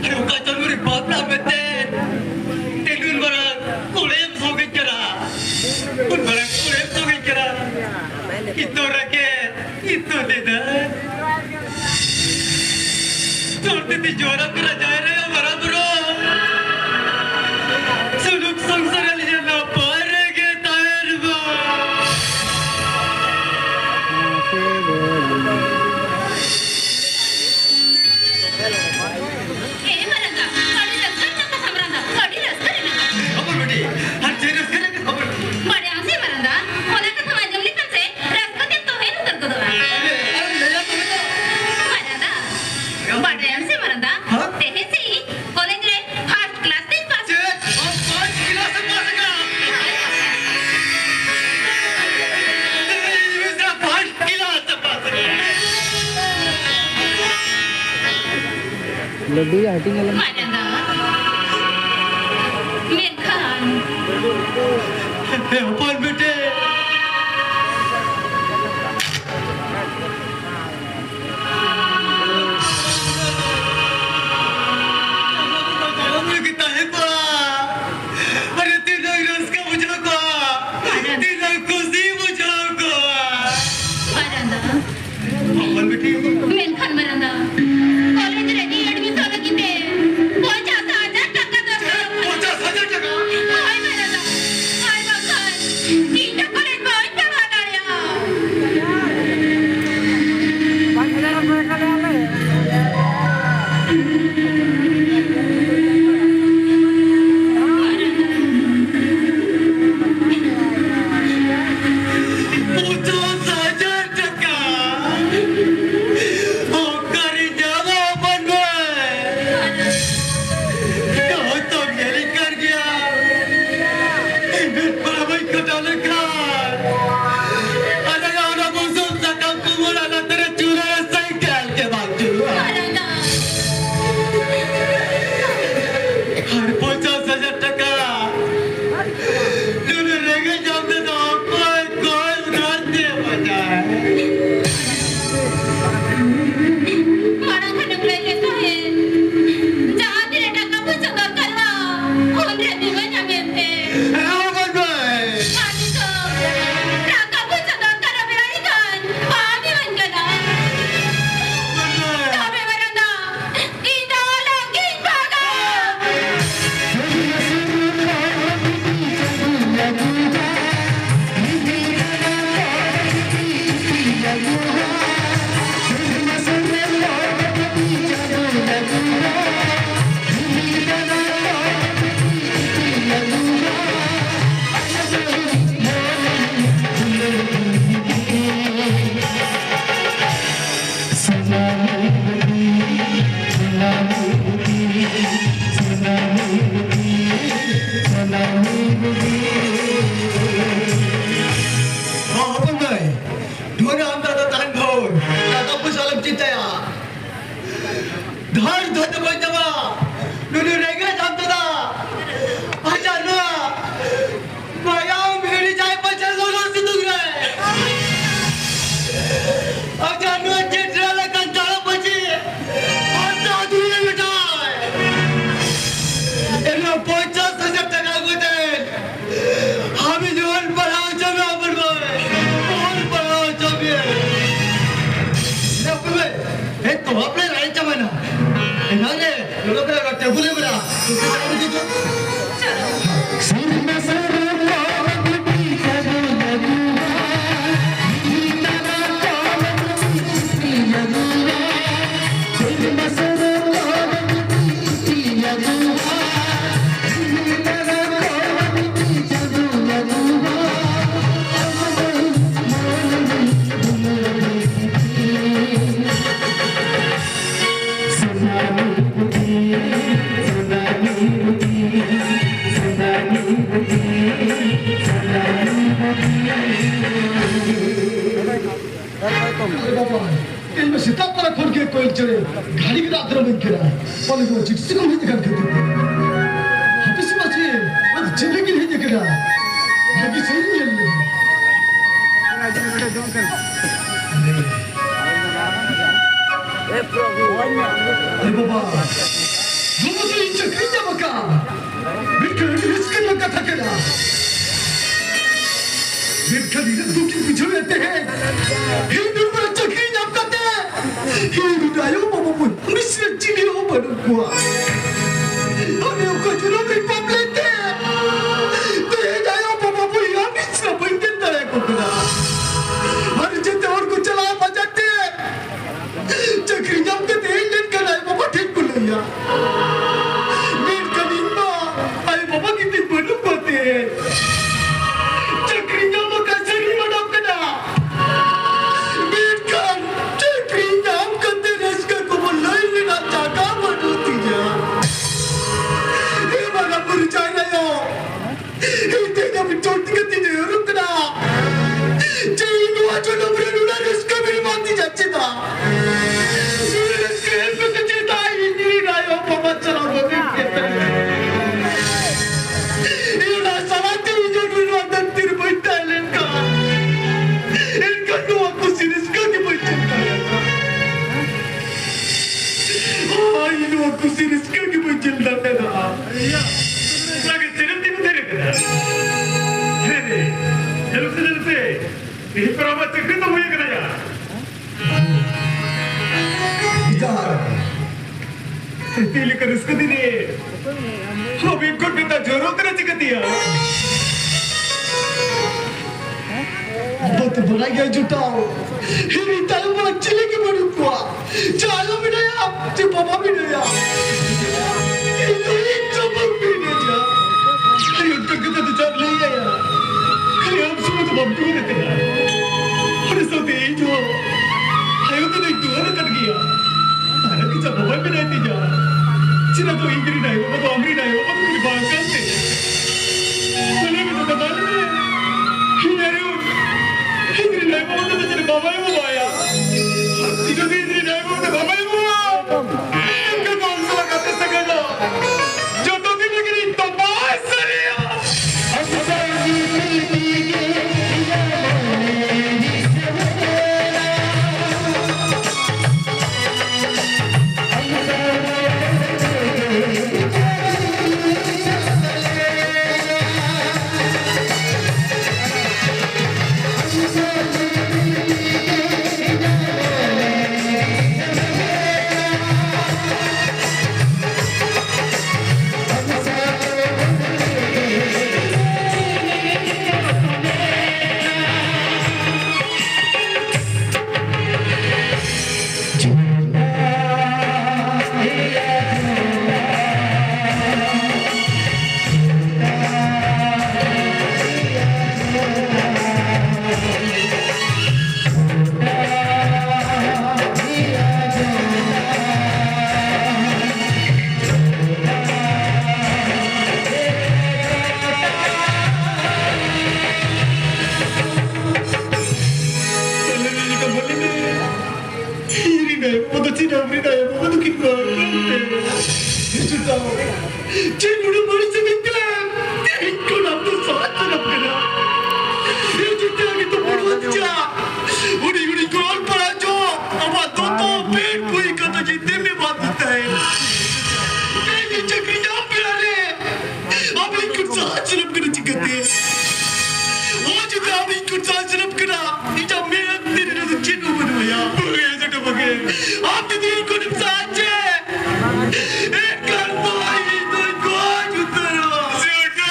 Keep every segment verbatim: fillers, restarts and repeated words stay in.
ᱚᱠᱟ ᱪᱟᱸᱫᱳ ᱨᱮ ᱵᱟᱯᱞᱟ ᱢᱮᱱᱛᱮ ᱛᱮᱞᱩᱱ ᱢᱟᱨᱟᱝ ᱠᱚᱲᱮᱢ ᱥᱚᱸᱜᱮ ᱠᱟᱱᱟ, ᱩᱱ ᱢᱟᱨᱟᱝ ᱠᱚᱲᱮᱢ ᱥᱚᱸᱜᱮ ᱠᱟᱱᱟ᱾ ᱤᱧ ᱫᱚ ᱨᱟᱠᱮᱴ, ᱤᱧ ᱫᱚ ᱞᱮᱫᱟ᱾ ᱡᱚᱦᱟᱨ ᱛᱮ ᱡᱚᱦᱟᱨ ᱟᱯᱮ ᱨᱟᱡᱟ ᱨᱮ ᱢᱟᱨᱟᱝ ᱵᱩᱨᱩ᱾ ᱥᱩᱞᱩᱠ ᱥᱚᱝᱥᱟᱨ ᱟᱹᱞᱤᱧᱟᱜ ᱱᱟᱯᱟᱭ ᱨᱮᱜᱮ ᱛᱟᱦᱮᱱ ᱢᱟ᱾ ᱮ ᱢᱟᱨᱟᱝ ᱫᱟ, ᱟᱹᱰᱤ ᱨᱟᱹᱥᱠᱟᱹ ᱨᱮᱱᱟᱜ ᱠᱟᱛᱷᱟ ᱢᱟᱨᱟᱝ ᱫᱟ, ᱟᱹᱰᱤ ᱨᱟᱹᱥᱠᱟᱹ ᱨᱮᱱᱟᱜ ᱠᱟᱛᱷᱟ᱾ ᱦᱮᱸ, ᱵᱟᱹᱵᱩ ᱵᱤᱴᱤ, ᱟᱨ ᱪᱮᱫ ᱨᱟᱹᱥᱠᱟᱹ ᱨᱮᱱᱟᱜ ᱠᱟᱛᱷᱟ ᱵᱟᱹᱵᱩ? ᱵᱟᱰᱟᱭᱟᱢ ᱥᱮ ᱢᱟᱨᱟᱝ ᱫᱟ, ᱚᱱᱟ ᱠᱟᱛᱷᱟᱢ ᱟᱸᱡᱚᱢ ᱞᱮᱠᱷᱟᱱ ᱥᱮ ᱨᱟᱹᱥᱠᱟᱹ ᱛᱮᱢ ᱛᱚᱦᱮᱱ ᱩᱛᱟᱹᱨ ᱜᱚᱫᱚᱜᱼᱟ᱾ ᱟᱨᱮ, ᱟᱨᱮ, ᱞᱟᱹᱭᱟ ᱛᱚᱵᱮ ᱛᱚ᱾ ᱢᱟᱨᱟᱝ ᱫᱟ, ᱵᱟᱰᱟᱭᱟᱢ ᱥᱮ ᱢᱟᱨᱟᱝ ᱫᱟ, ᱦᱮᱸ? ᱛᱮᱦᱮᱧ ᱥᱮ ᱤᱧ ᱠᱚᱞᱮᱡᱽ ᱨᱮ ᱯᱷᱟᱥᱴ ᱠᱞᱟᱥ ᱛᱮᱧ ᱯᱟᱥ᱾ ᱪᱮᱫ? ᱟᱢ ᱯᱷᱟᱥᱴ ᱠᱞᱟᱥ ᱮᱢ ᱯᱟᱥ ᱟᱠᱟᱫ? ᱤᱧ ᱢᱮᱥᱟ ᱯᱷᱟᱥᱴ ᱠᱞᱟᱥ ᱮᱢ ᱯᱟᱥ ᱟᱠᱟᱫ᱾ ᱞᱟᱹᱰᱩᱭᱟ ᱦᱟᱹᱴᱤᱧ ᱟᱞᱟᱝ᱾ ᱢᱟᱨᱟᱝ ᱫᱟ᱾ ᱢᱮᱱᱠᱷᱟᱱ ᱦᱮ ᱦᱚᱯᱚᱱ ᱵᱤᱴᱤ᱾ ᱡᱟᱱᱟᱢ ᱨᱮᱜᱮ ᱛᱟᱦᱮᱸ ᱠᱚᱜᱼᱟ᱾ ᱟᱨᱮ ᱛᱤᱱᱟᱹᱜ ᱨᱟᱹᱥᱠᱟᱹ ᱵᱩᱡᱷᱟᱹᱣ ᱠᱚᱜᱼᱟ᱾ ᱛᱤᱱᱟᱹᱜ ᱠᱩᱥᱤ ᱵᱩᱡᱷᱟᱹᱣ ᱠᱚᱜᱼᱟ᱾ ᱢᱟᱨᱟᱝ ᱫᱟ᱾ ᱦᱚᱯᱚᱱ ᱵᱤᱴᱤ᱾ ᱢᱮᱱᱠᱷᱟᱱ ᱢᱟᱨᱟᱝ ᱫᱟ, ᱠᱚᱞᱮᱡᱽ ᱨᱮ ᱮᱰᱢᱤᱥᱚᱱ ᱞᱟᱹᱜᱤᱫ ᱛᱮ ᱯᱚᱧᱪᱟᱥ ᱦᱟᱡᱟᱨ ᱴᱟᱠᱟ ᱫᱚᱨᱠᱟᱨᱚᱜ ᱠᱟᱱᱟ᱾ ᱯᱚᱧᱪᱟᱥ ᱦᱟᱡᱟᱨ ᱴᱟᱠᱟ? ᱦᱳᱭ ᱢᱟᱨᱟᱝ ᱫᱟ, ᱟᱨ ᱵᱟᱝᱠᱷᱟᱱ ᱦᱚᱸ, ᱦᱚᱯᱚᱱ ᱢᱟᱹᱭ, ᱱᱚᱣᱟ ᱟᱢ ᱫᱟᱫᱟ ᱛᱟᱦᱮᱱ ᱵᱷᱳᱨ, ᱴᱟᱠᱟ ᱯᱚᱭᱥᱟ ᱟᱞᱚᱢ ᱪᱤᱱᱛᱟᱹᱭᱟ᱾ ᱫᱷᱚᱱ ᱫᱷᱚᱱ ᱫᱚ ᱵᱟᱹᱧ ᱧᱟᱢᱟ, ᱱᱩᱱᱩ ᱨᱮᱸᱜᱮᱡ ᱟᱢ ᱫᱟᱫᱟ᱾ ᱟᱪᱪᱷᱟ, ᱱᱚᱣᱟ ᱢᱟᱭᱟᱢ ᱦᱤᱲᱤᱡᱟᱭ ᱯᱟᱪᱷᱮ ᱞᱚᱞᱚ ᱥᱤᱛᱩᱝ ᱨᱮ᱾ ᱟᱪᱪᱷᱟ, ᱱᱚᱣᱟ ᱪᱮᱴᱨᱟ ᱞᱮᱠᱟᱱ ᱫᱟᱲᱟ ᱯᱟᱹᱪᱤ ᱦᱟᱱᱛᱮ ᱟᱹᱛᱩ ᱨᱮ ᱢᱮᱴᱟᱣᱟᱭ᱾ ᱮᱱᱦᱚᱸ ᱯᱚᱧᱪᱟᱥ ᱦᱟᱡᱟᱨ ᱴᱟᱠᱟ ᱟᱹᱜᱩ ᱠᱟᱛᱮ ᱟᱢᱤᱡ ᱚᱞ ᱯᱟᱲᱦᱟᱣ ᱦᱚᱪᱚ ᱢᱮ, ᱚᱢᱚᱨ ᱵᱷᱟᱭ᱾ ᱚᱞ ᱯᱟᱲᱦᱟᱣ ᱦᱚᱪᱚ ᱢᱮ᱾ ᱮ, ᱚᱠᱚᱭ ᱵᱷᱟᱭ? ᱮ, ᱛᱚᱣᱟ ᱯᱮ ᱨᱟᱲᱮᱡ ᱪᱟᱵᱟᱭᱮᱱᱟ᱾ ᱮᱱᱟᱝ ᱨᱮ ᱞᱚᱞᱚ ᱠᱟᱱᱟ, ᱚᱱᱟ ᱴᱮᱵᱩᱞ ᱨᱮ ᱢᱮᱱᱟᱜᱼᱟ᱾ ᱛᱚ, ᱪᱟᱭ ᱤᱫᱤ ᱫᱚ᱾ ᱟᱨᱮ ᱵᱟᱵᱟ, ᱤᱧ ᱢᱟ ᱥᱮᱛᱟᱜ ᱛᱚᱨᱟ ᱠᱷᱚᱱ ᱜᱮ ᱠᱚᱭᱮᱞ ᱪᱮᱬᱮ ᱜᱷᱟᱹᱲᱤ ᱜᱮ ᱨᱟᱜ ᱫᱷᱟᱨᱟ ᱵᱟᱹᱧ ᱠᱟᱱᱟ᱾ ᱯᱟᱞᱮ ᱱᱚᱣᱟ ᱪᱤᱴᱥᱤ ᱠᱚ ᱦᱮᱡ ᱟᱠᱟᱱ ᱠᱷᱟᱹᱛᱤᱨ ᱛᱮ᱾ ᱦᱟᱯᱮ ᱥᱮ ᱢᱟᱥᱮ, ᱟᱫᱚ ᱪᱮᱫ ᱞᱟᱹᱜᱤᱫ ᱦᱮᱡ ᱟᱠᱟᱱᱟ? ᱵᱷᱟᱹᱜᱤ ᱥᱟᱹᱦᱤᱡ ᱧᱮᱞ ᱞᱮᱜᱮ᱾ ᱟᱨᱮ ᱵᱟᱵᱟ, ᱱᱚᱣᱟ ᱫᱚ ᱤᱧ ᱪᱟᱹᱠᱨᱤ ᱧᱟᱢ ᱟᱠᱟᱫ᱾ ᱢᱮᱱᱠᱷᱟᱱ ᱟᱹᱰᱤ ᱨᱟᱹᱥᱠᱟᱹ ᱨᱮᱱᱟᱜ ᱠᱟᱛᱷᱟ ᱠᱟᱱᱟ᱾ ᱢᱮᱱᱠᱷᱟᱱ ᱤᱱᱟᱹᱜ ᱫᱩᱠ ᱤᱧ ᱵᱩᱡᱷᱟᱹᱣᱮᱫ ᱛᱟᱦᱮᱸᱫ᱾ ᱤᱧ ᱱᱩᱱ ᱢᱟᱨᱟᱝ ᱪᱟᱹᱠᱨᱤ ᱧᱟᱢ ᱠᱟᱛᱮ, ᱤᱧ ᱨᱮᱱ ᱟᱭᱳ ᱵᱟᱵᱟ ᱵᱚᱭᱦᱟ ᱢᱤᱥᱨᱟ ᱪᱤᱞᱤ ᱦᱚᱸ ᱵᱟᱹᱱᱩᱜ ᱠᱚᱣᱟ᱾ ᱟᱨ ᱚᱠᱟ ᱡᱚᱱᱚᱢ ᱨᱮᱧ ᱯᱟᱯ ᱞᱮᱫ ᱛᱮ, ᱛᱮᱦᱮᱧ ᱟᱭᱳ ᱵᱟᱵᱟ ᱵᱚᱭᱦᱟ ᱢᱤᱥᱨᱟ ᱵᱟᱹᱧ ᱧᱮᱞ ᱫᱟᱲᱮᱭᱟᱠᱚ ᱠᱟᱱᱟ᱾ ᱟᱨ ᱡᱮᱛᱮ ᱦᱚᱲ ᱠᱚ ᱪᱟᱞᱟᱜᱼᱟ ᱵᱟᱡᱟᱨ ᱛᱮ, ᱪᱟᱹᱠᱨᱤ ᱧᱟᱢ ᱠᱟᱛᱮ ᱦᱮᱡ ᱞᱮᱱᱠᱷᱟᱱ ᱟᱭᱳ ᱵᱟᱵᱟ ᱴᱷᱮᱱ ᱠᱚ ᱞᱟᱹᱭᱟ᱾ ᱢᱮᱱᱠᱷᱟᱱ ᱤᱧ ᱢᱟ ᱟᱭᱳ ᱵᱟᱵᱟ ᱜᱮ ᱛᱤᱧ ᱵᱟᱹᱱᱩᱜ ᱠᱚᱛᱮ ᱪᱟᱹᱠᱨᱤ ᱧᱟᱢ ᱟᱠᱟᱫ ᱥᱟᱹᱨᱤ ᱢᱟᱰᱟᱣ ᱠᱟᱱᱟ᱾ ᱢᱮᱱᱠᱷᱟᱱ ᱪᱟᱹᱠᱨᱤ ᱧᱟᱢ ᱠᱟᱛᱮ ᱨᱟᱹᱥᱠᱟᱹ ᱠᱚᱵᱚᱱ ᱞᱟᱹᱭ ᱨᱮᱱᱟᱜ ᱡᱟᱭᱜᱟ ᱱᱚᱣᱟ ᱠᱩᱥᱤ ᱨᱟᱹᱥᱠᱟᱹ ᱜᱮ ᱵᱟᱹᱧ ᱧᱮᱞ ᱫᱟᱲᱮᱭᱟᱜᱼᱟ᱾ ᱚᱱᱟ ᱜᱮ ᱪᱮᱫ ᱮᱢ ᱛᱤᱸᱜᱩ ᱛᱷᱤᱨ ᱟᱠᱟᱱᱟ? ᱦᱮᱸ ᱨᱮ, ᱧᱮᱞ ᱢᱮᱥᱮ, ᱧᱮᱞ ᱢᱮᱥᱮ, ᱛᱮᱦᱮᱧ ᱯᱟᱨᱟ ᱢᱟ ᱪᱟᱹᱠᱨᱤ ᱫᱚ ᱦᱩᱭ ᱟᱠᱟᱱᱟ ᱭᱟ᱾ ᱡᱟᱦᱟᱸ ᱛᱤ ᱞᱮᱠᱟ ᱨᱟᱹᱥᱠᱟᱹ ᱫᱤᱱ ᱨᱮ ᱦᱟᱵᱤᱵ ᱠᱷᱚᱱ ᱢᱮᱛᱟ ᱡᱚᱨᱚ ᱠᱟᱱᱟ ᱪᱤᱠᱟᱹᱛᱮᱭᱟ? ᱵᱟᱹᱫ ᱵᱟᱲᱟᱭ ᱜᱮᱭᱟ ᱡᱚᱴᱟᱣ, ᱤᱧ ᱛᱟᱭᱚᱢ ᱢᱟ ᱪᱤᱞᱤ ᱜᱮ ᱵᱟᱹᱱᱩᱜ ᱠᱚᱣᱟ᱾ ᱡᱮ ᱟᱭᱳ ᱢᱮᱱᱟᱭᱟ, ᱡᱮ ᱵᱟᱵᱟ ᱢᱮᱱᱟᱭᱟ᱾ ᱤᱧ ᱫᱚ ᱤᱧ ᱡᱚᱵᱚᱨ ᱢᱮᱱᱟᱧᱟ᱾ ᱟᱭᱳ ᱴᱟᱠᱟ ᱫᱚ ᱪᱟᱯ ᱞᱟᱹᱭ ᱟᱭᱟ᱾ ᱠᱷᱟᱹᱞᱤ ᱟᱢ ᱥᱩᱢᱩᱝ ᱫᱚ ᱵᱟᱢ ᱴᱩᱣᱟᱹᱨ ᱟᱠᱟᱱᱟ᱾ ᱚᱱᱟ ᱥᱟᱶᱛᱮ ᱤᱧ ᱦᱚᱸ ᱟᱭᱳ ᱛᱮᱫᱚᱧ ᱴᱩᱣᱟᱹᱨ ᱟᱠᱟᱱ ᱜᱮᱭᱟ᱾ ᱟᱨ ᱟᱹᱰᱤ ᱪᱟᱯ ᱵᱟᱵᱟᱭ ᱢᱮᱱᱟᱭ ᱛᱤᱧᱟ᱾ ᱪᱮᱫᱟᱜ ᱫᱚ ᱤᱧ ᱨᱮᱱ ᱟᱭᱳ ᱵᱟᱵᱟ ᱫᱚ ᱟᱢ ᱨᱮᱱ ᱟᱭᱳ ᱵᱟᱵᱟ ᱫᱚ ᱵᱟᱝ ᱠᱟᱱ ᱛᱮ᱾ ᱢᱟᱱᱮ ᱢᱤᱫ ᱠᱟᱛᱷᱟ ᱵᱟᱝ ᱢᱮ᱾ ᱤᱧ ᱟᱭᱳ, ᱤᱧ ᱨᱮᱱ ᱟᱭᱳ ᱵᱟᱵᱟ ᱫᱚ ᱪᱮᱫ ᱵᱟᱵᱟᱭ ᱵᱟᱵᱟᱭᱟ? ᱤᱧ ᱡᱩᱫᱤ ᱤᱧ ᱨᱮᱱ ᱟᱭᱳ ᱵᱟᱵᱟ ᱫᱚ ᱵᱟᱵᱟᱭ ᱵᱟᱵᱟᱭᱟ, ᱮᱱᱠᱷᱟᱱ ᱫᱚ ᱟᱢ ᱥᱟᱞᱟᱜ ᱜᱟᱛᱮ ᱥᱟᱹᱜᱟᱹᱭ ᱫᱚ ᱡᱚᱛᱚ ᱫᱤᱱ ᱞᱟᱹᱜᱤᱫ ᱤᱧ ᱛᱚᱯᱟ ᱥᱟᱹᱨᱤᱭᱟ᱾ ᱤᱧ ᱨᱮᱱ ᱟᱭᱳ ᱵᱟᱵᱟ ᱫᱚ ᱪᱮᱫ ᱟᱢ ᱨᱮᱱ ᱟᱭᱳ ᱵᱟᱵᱟ ᱫᱚ ᱠᱤᱱ ᱵᱟᱝ ᱠᱟᱱ ᱛᱮ? ᱦᱤᱡᱩᱜ ᱛᱟᱢ᱾ ᱪᱮᱫ ᱱᱩᱱᱟᱹᱜ ᱵᱟᱹᱲᱤᱡ ᱥᱟᱹᱜᱟᱹᱭ ᱛᱮ? ᱛᱮᱦᱮᱧ ᱠᱷᱚᱱ ᱟᱢ ᱫᱚ ᱥᱟᱦᱟ ᱥᱟᱱᱟᱢ ᱠᱟᱱᱟ᱾ ᱦᱤᱡᱩᱜ ᱛᱮ ᱟᱜᱮ ᱛᱚ ᱵᱩᱲᱦᱟᱹ ᱪᱟ᱾ ᱦᱩᱰᱤᱧ ᱦᱩᱰᱤᱧ ᱠᱚ ᱚᱞ ᱯᱟᱲᱦᱟᱣ ᱪᱚ᱾ ᱟᱢᱟᱜ ᱫᱚᱛᱚ ᱯᱮᱱᱴ ᱵᱳᱭ ᱠᱟᱛᱷᱟ ᱪᱮᱫ ᱛᱮᱢ ᱮᱢᱟ ᱫᱤᱧ ᱛᱟᱦᱮᱸᱫ? ᱠᱚ ᱥᱟᱥᱨᱚᱯ ᱠᱟᱱᱟ᱾ ᱤᱧᱟᱜ ᱢᱮᱫ ᱛᱤᱨᱮ ᱨᱮᱫᱚ ᱪᱮᱫ ᱦᱚᱸ ᱵᱟᱹᱱᱩᱜᱼᱟ ᱭᱟ᱾ ᱵᱩᱜᱤ ᱡᱚᱴᱟ ᱵᱩᱜᱤ᱾ ᱟᱢ ᱡᱩᱫᱤ ᱤᱧ ᱠᱷᱚᱱᱮᱢ ᱥᱟᱦᱟᱡᱽᱡᱮ, ᱮᱱᱠᱷᱟᱱ ᱫᱚ ᱤᱧ ᱫᱚᱧ ᱜᱚᱡ ᱩᱛᱟᱹᱨᱚᱜᱼᱟ᱾ ᱡᱚᱴᱟ᱾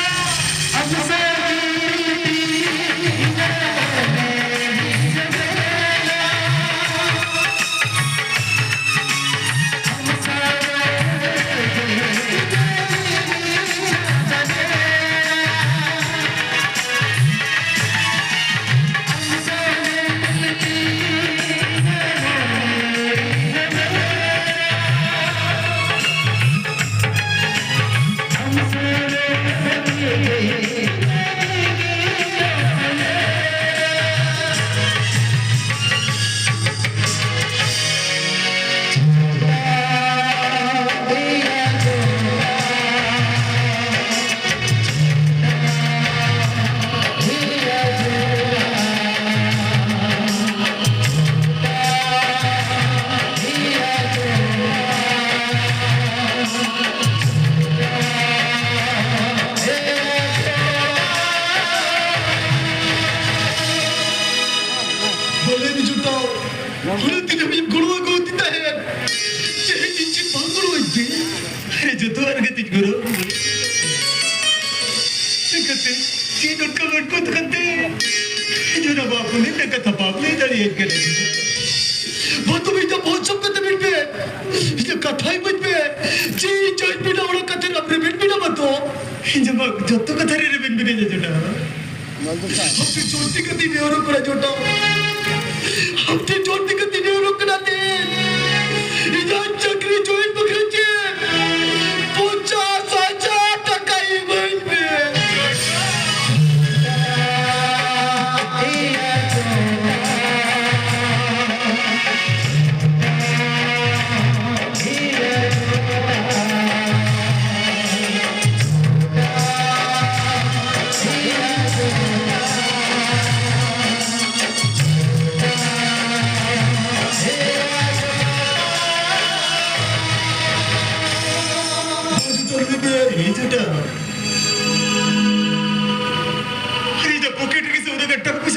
ᱵᱚᱞᱮ ᱵᱤᱡᱩ ᱛᱟᱣ, ᱦᱩᱲᱩ ᱛᱤᱱᱟᱹᱜ ᱮᱢ ᱜᱚᱲᱚ ᱟᱹᱜᱩ ᱟᱹᱫᱤᱧ ᱛᱟᱦᱮᱸᱫ, ᱛᱮᱦᱮᱧ ᱤᱧ ᱪᱮᱫ ᱵᱟᱝ ᱜᱚᱲᱚ ᱟᱹᱧ ᱛᱮ? ᱟᱨᱮ, ᱡᱚᱛᱚᱣᱟᱜ ᱨᱮᱜᱮ ᱛᱤᱧ ᱜᱚᱲᱚ᱾ ᱪᱤᱠᱟᱹᱛᱮ? ᱪᱮᱫ ᱚᱱᱠᱟ ᱵᱟᱹᱲᱠᱚᱛ ᱠᱟᱱ ᱛᱮ? ᱡᱚᱱᱟ ᱵᱟᱹᱵᱩ, ᱱᱤᱱᱟᱹᱜ ᱠᱟᱛᱷᱟ ᱵᱟᱢ ᱞᱟᱹᱭ ᱫᱟᱲᱮᱭᱟᱹᱧ ᱠᱟᱱᱟ᱾ ᱵᱟᱹᱵᱩ, ᱤᱧ ᱫᱚ ᱵᱚᱦᱚᱛ ᱥᱚᱵ ᱠᱟᱛᱮ ᱢᱮᱱ ᱯᱮ᱾ ᱤᱧ ᱫᱚ ᱠᱟᱛᱷᱟᱭ ᱢᱟᱹᱧ ᱯᱮ᱾ ᱪᱮᱫ ᱤᱧ ᱪᱚᱧ ᱵᱮᱱᱟ, ᱚᱱᱟ ᱠᱟᱛᱮ ᱟᱢ ᱨᱮᱵᱮᱱ ᱵᱮᱱᱟ ᱢᱟᱛᱚ᱾ ᱤᱧ ᱫᱚ ᱵᱟᱝ, ᱡᱚᱛᱚ ᱠᱟᱛᱷᱟ ᱨᱮ ᱨᱮᱵᱮᱱ ᱵᱮᱱᱟᱧᱟ ᱡᱚᱱᱟ᱾ ᱦᱟᱯᱮ ᱡᱚᱞᱫᱤ ᱠᱟᱛᱮ ᱱᱮᱦᱚᱨᱚᱜ ᱠᱟᱱᱟ ᱡᱚᱴᱟ᱾ ᱦᱟᱯᱮ ᱡᱚᱞᱫᱤ ᱠᱟᱛᱮ ᱱᱮᱦᱚᱨᱚᱜ ᱠᱟᱱᱟ ᱞᱮ᱾ ᱤᱧᱟᱹᱜ ᱪᱟᱹᱠᱨᱤ join ᱵᱟᱠᱷᱨᱟ ᱪᱮ ᱯᱚᱧᱪᱟᱥ ᱦᱟᱡᱟᱨ ᱴᱟᱠᱟ ᱤᱢᱟᱹᱧ ᱯᱮ᱾ ᱟᱨ ᱤᱧᱟᱹᱜ pocket ᱨᱮ ᱥᱮ ᱩᱱᱟᱹᱜ ᱜᱟᱱ ᱴᱟᱠᱟ ᱯᱚᱭᱥᱟ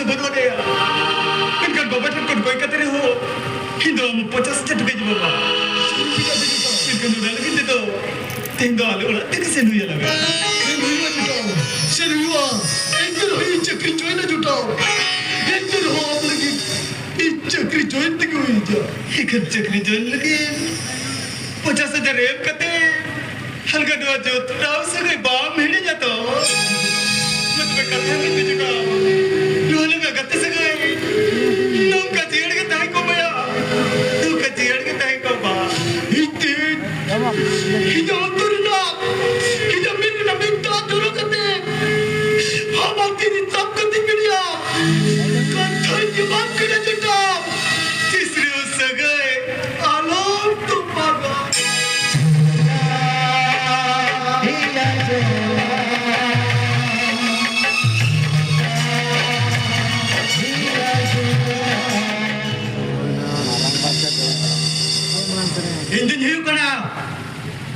ᱫᱚ ᱛᱮᱦᱮᱧ ᱫᱚ ᱟᱞᱮ ᱚᱲᱟᱜ ᱛᱮᱜᱮ ᱥᱮᱱ ᱦᱩᱭ ᱟᱞᱮ ᱠᱟᱱᱟ᱾ ᱥᱮᱱ ᱦᱩᱭᱩᱜᱼᱟ ᱡᱚᱴᱟᱣ, ᱥᱮᱱ ᱦᱩᱭᱩᱜᱼᱟ᱾ ᱮᱱᱛᱮ ᱨᱮᱦᱚᱸ ᱤᱧ ᱪᱟᱹᱠᱨᱤ ᱦᱚᱪᱚᱭᱮᱱᱟ ᱡᱚᱴᱟᱣ, ᱮᱱᱛᱮ ᱨᱮᱦᱚᱸ ᱟᱢ ᱞᱟᱹᱜᱤᱫ ᱤᱧ ᱪᱟᱹᱠᱨᱤ ᱦᱚᱪᱚᱭᱮᱱ ᱛᱮᱜᱮ ᱦᱩᱭᱩᱜᱼᱟ᱾ ᱮᱠᱷᱟᱱ ᱪᱟᱹᱠᱨᱤ ᱦᱚᱪᱚᱭᱮᱱ ᱞᱟᱹᱜᱤᱫ ᱯᱚᱧᱪᱟᱥ ᱦᱟᱡᱟᱨ ᱮᱢ ᱠᱟᱛᱮ ᱦᱟᱞᱠᱟ ᱱᱚᱣᱟ ᱡᱚᱛᱨᱟ ᱥᱟᱹᱜᱟᱹᱭ ᱵᱟᱢ ᱦᱤᱲᱤᱧᱟ ᱛᱚ? ᱢᱟ ᱛᱚᱵᱮ ᱠᱟᱛᱷᱟ ᱢᱮᱱ ᱢᱮ ᱡᱚᱴᱟᱣ, ᱱᱚᱣᱟ ᱞᱮᱠᱟ ᱜᱟᱛᱮ ᱥᱟᱹᱜᱟᱹᱭ ᱱᱚᱝᱠᱟ ᱡᱤᱭᱟᱹᱲ ᱜᱮ ᱛᱟᱦᱮᱸ ᱠᱚᱜ ᱢᱟᱭᱟ, ᱱᱚᱝᱠᱟ ᱡᱤᱭᱟᱹᱲ ᱜᱮ ᱛᱟᱦᱮᱸ ᱠᱚᱜ ᱢᱟ᱾ ᱤᱧ ᱛᱮ ᱤᱧᱟᱜ ᱚᱱᱛᱚᱨ ᱨᱮᱱᱟᱜ, ᱤᱧᱟᱜ ᱢᱮᱫ ᱨᱮᱱᱟᱜ ᱢᱤᱫ ᱫᱟᱜ ᱡᱚᱨᱚ ᱠᱟᱛᱮ ᱟᱢᱟᱜ ᱛᱤ ᱨᱮ ᱥᱟᱵ ᱠᱟᱛᱮ ᱢᱮᱱᱟᱭᱟ, ᱠᱟᱛᱷᱟᱧ ᱮᱢᱟᱢ ᱠᱟᱱᱟ ᱡᱚᱴᱟᱣ, ᱛᱤᱥ ᱨᱮᱦᱚᱸ ᱥᱟᱹᱜᱟᱹᱭ ᱟᱞᱚᱢ ᱛᱚᱯᱟᱜᱟ᱾ ᱤᱧ ᱫᱩᱧ ᱦᱩᱭᱩᱜ ᱠᱟᱱᱟ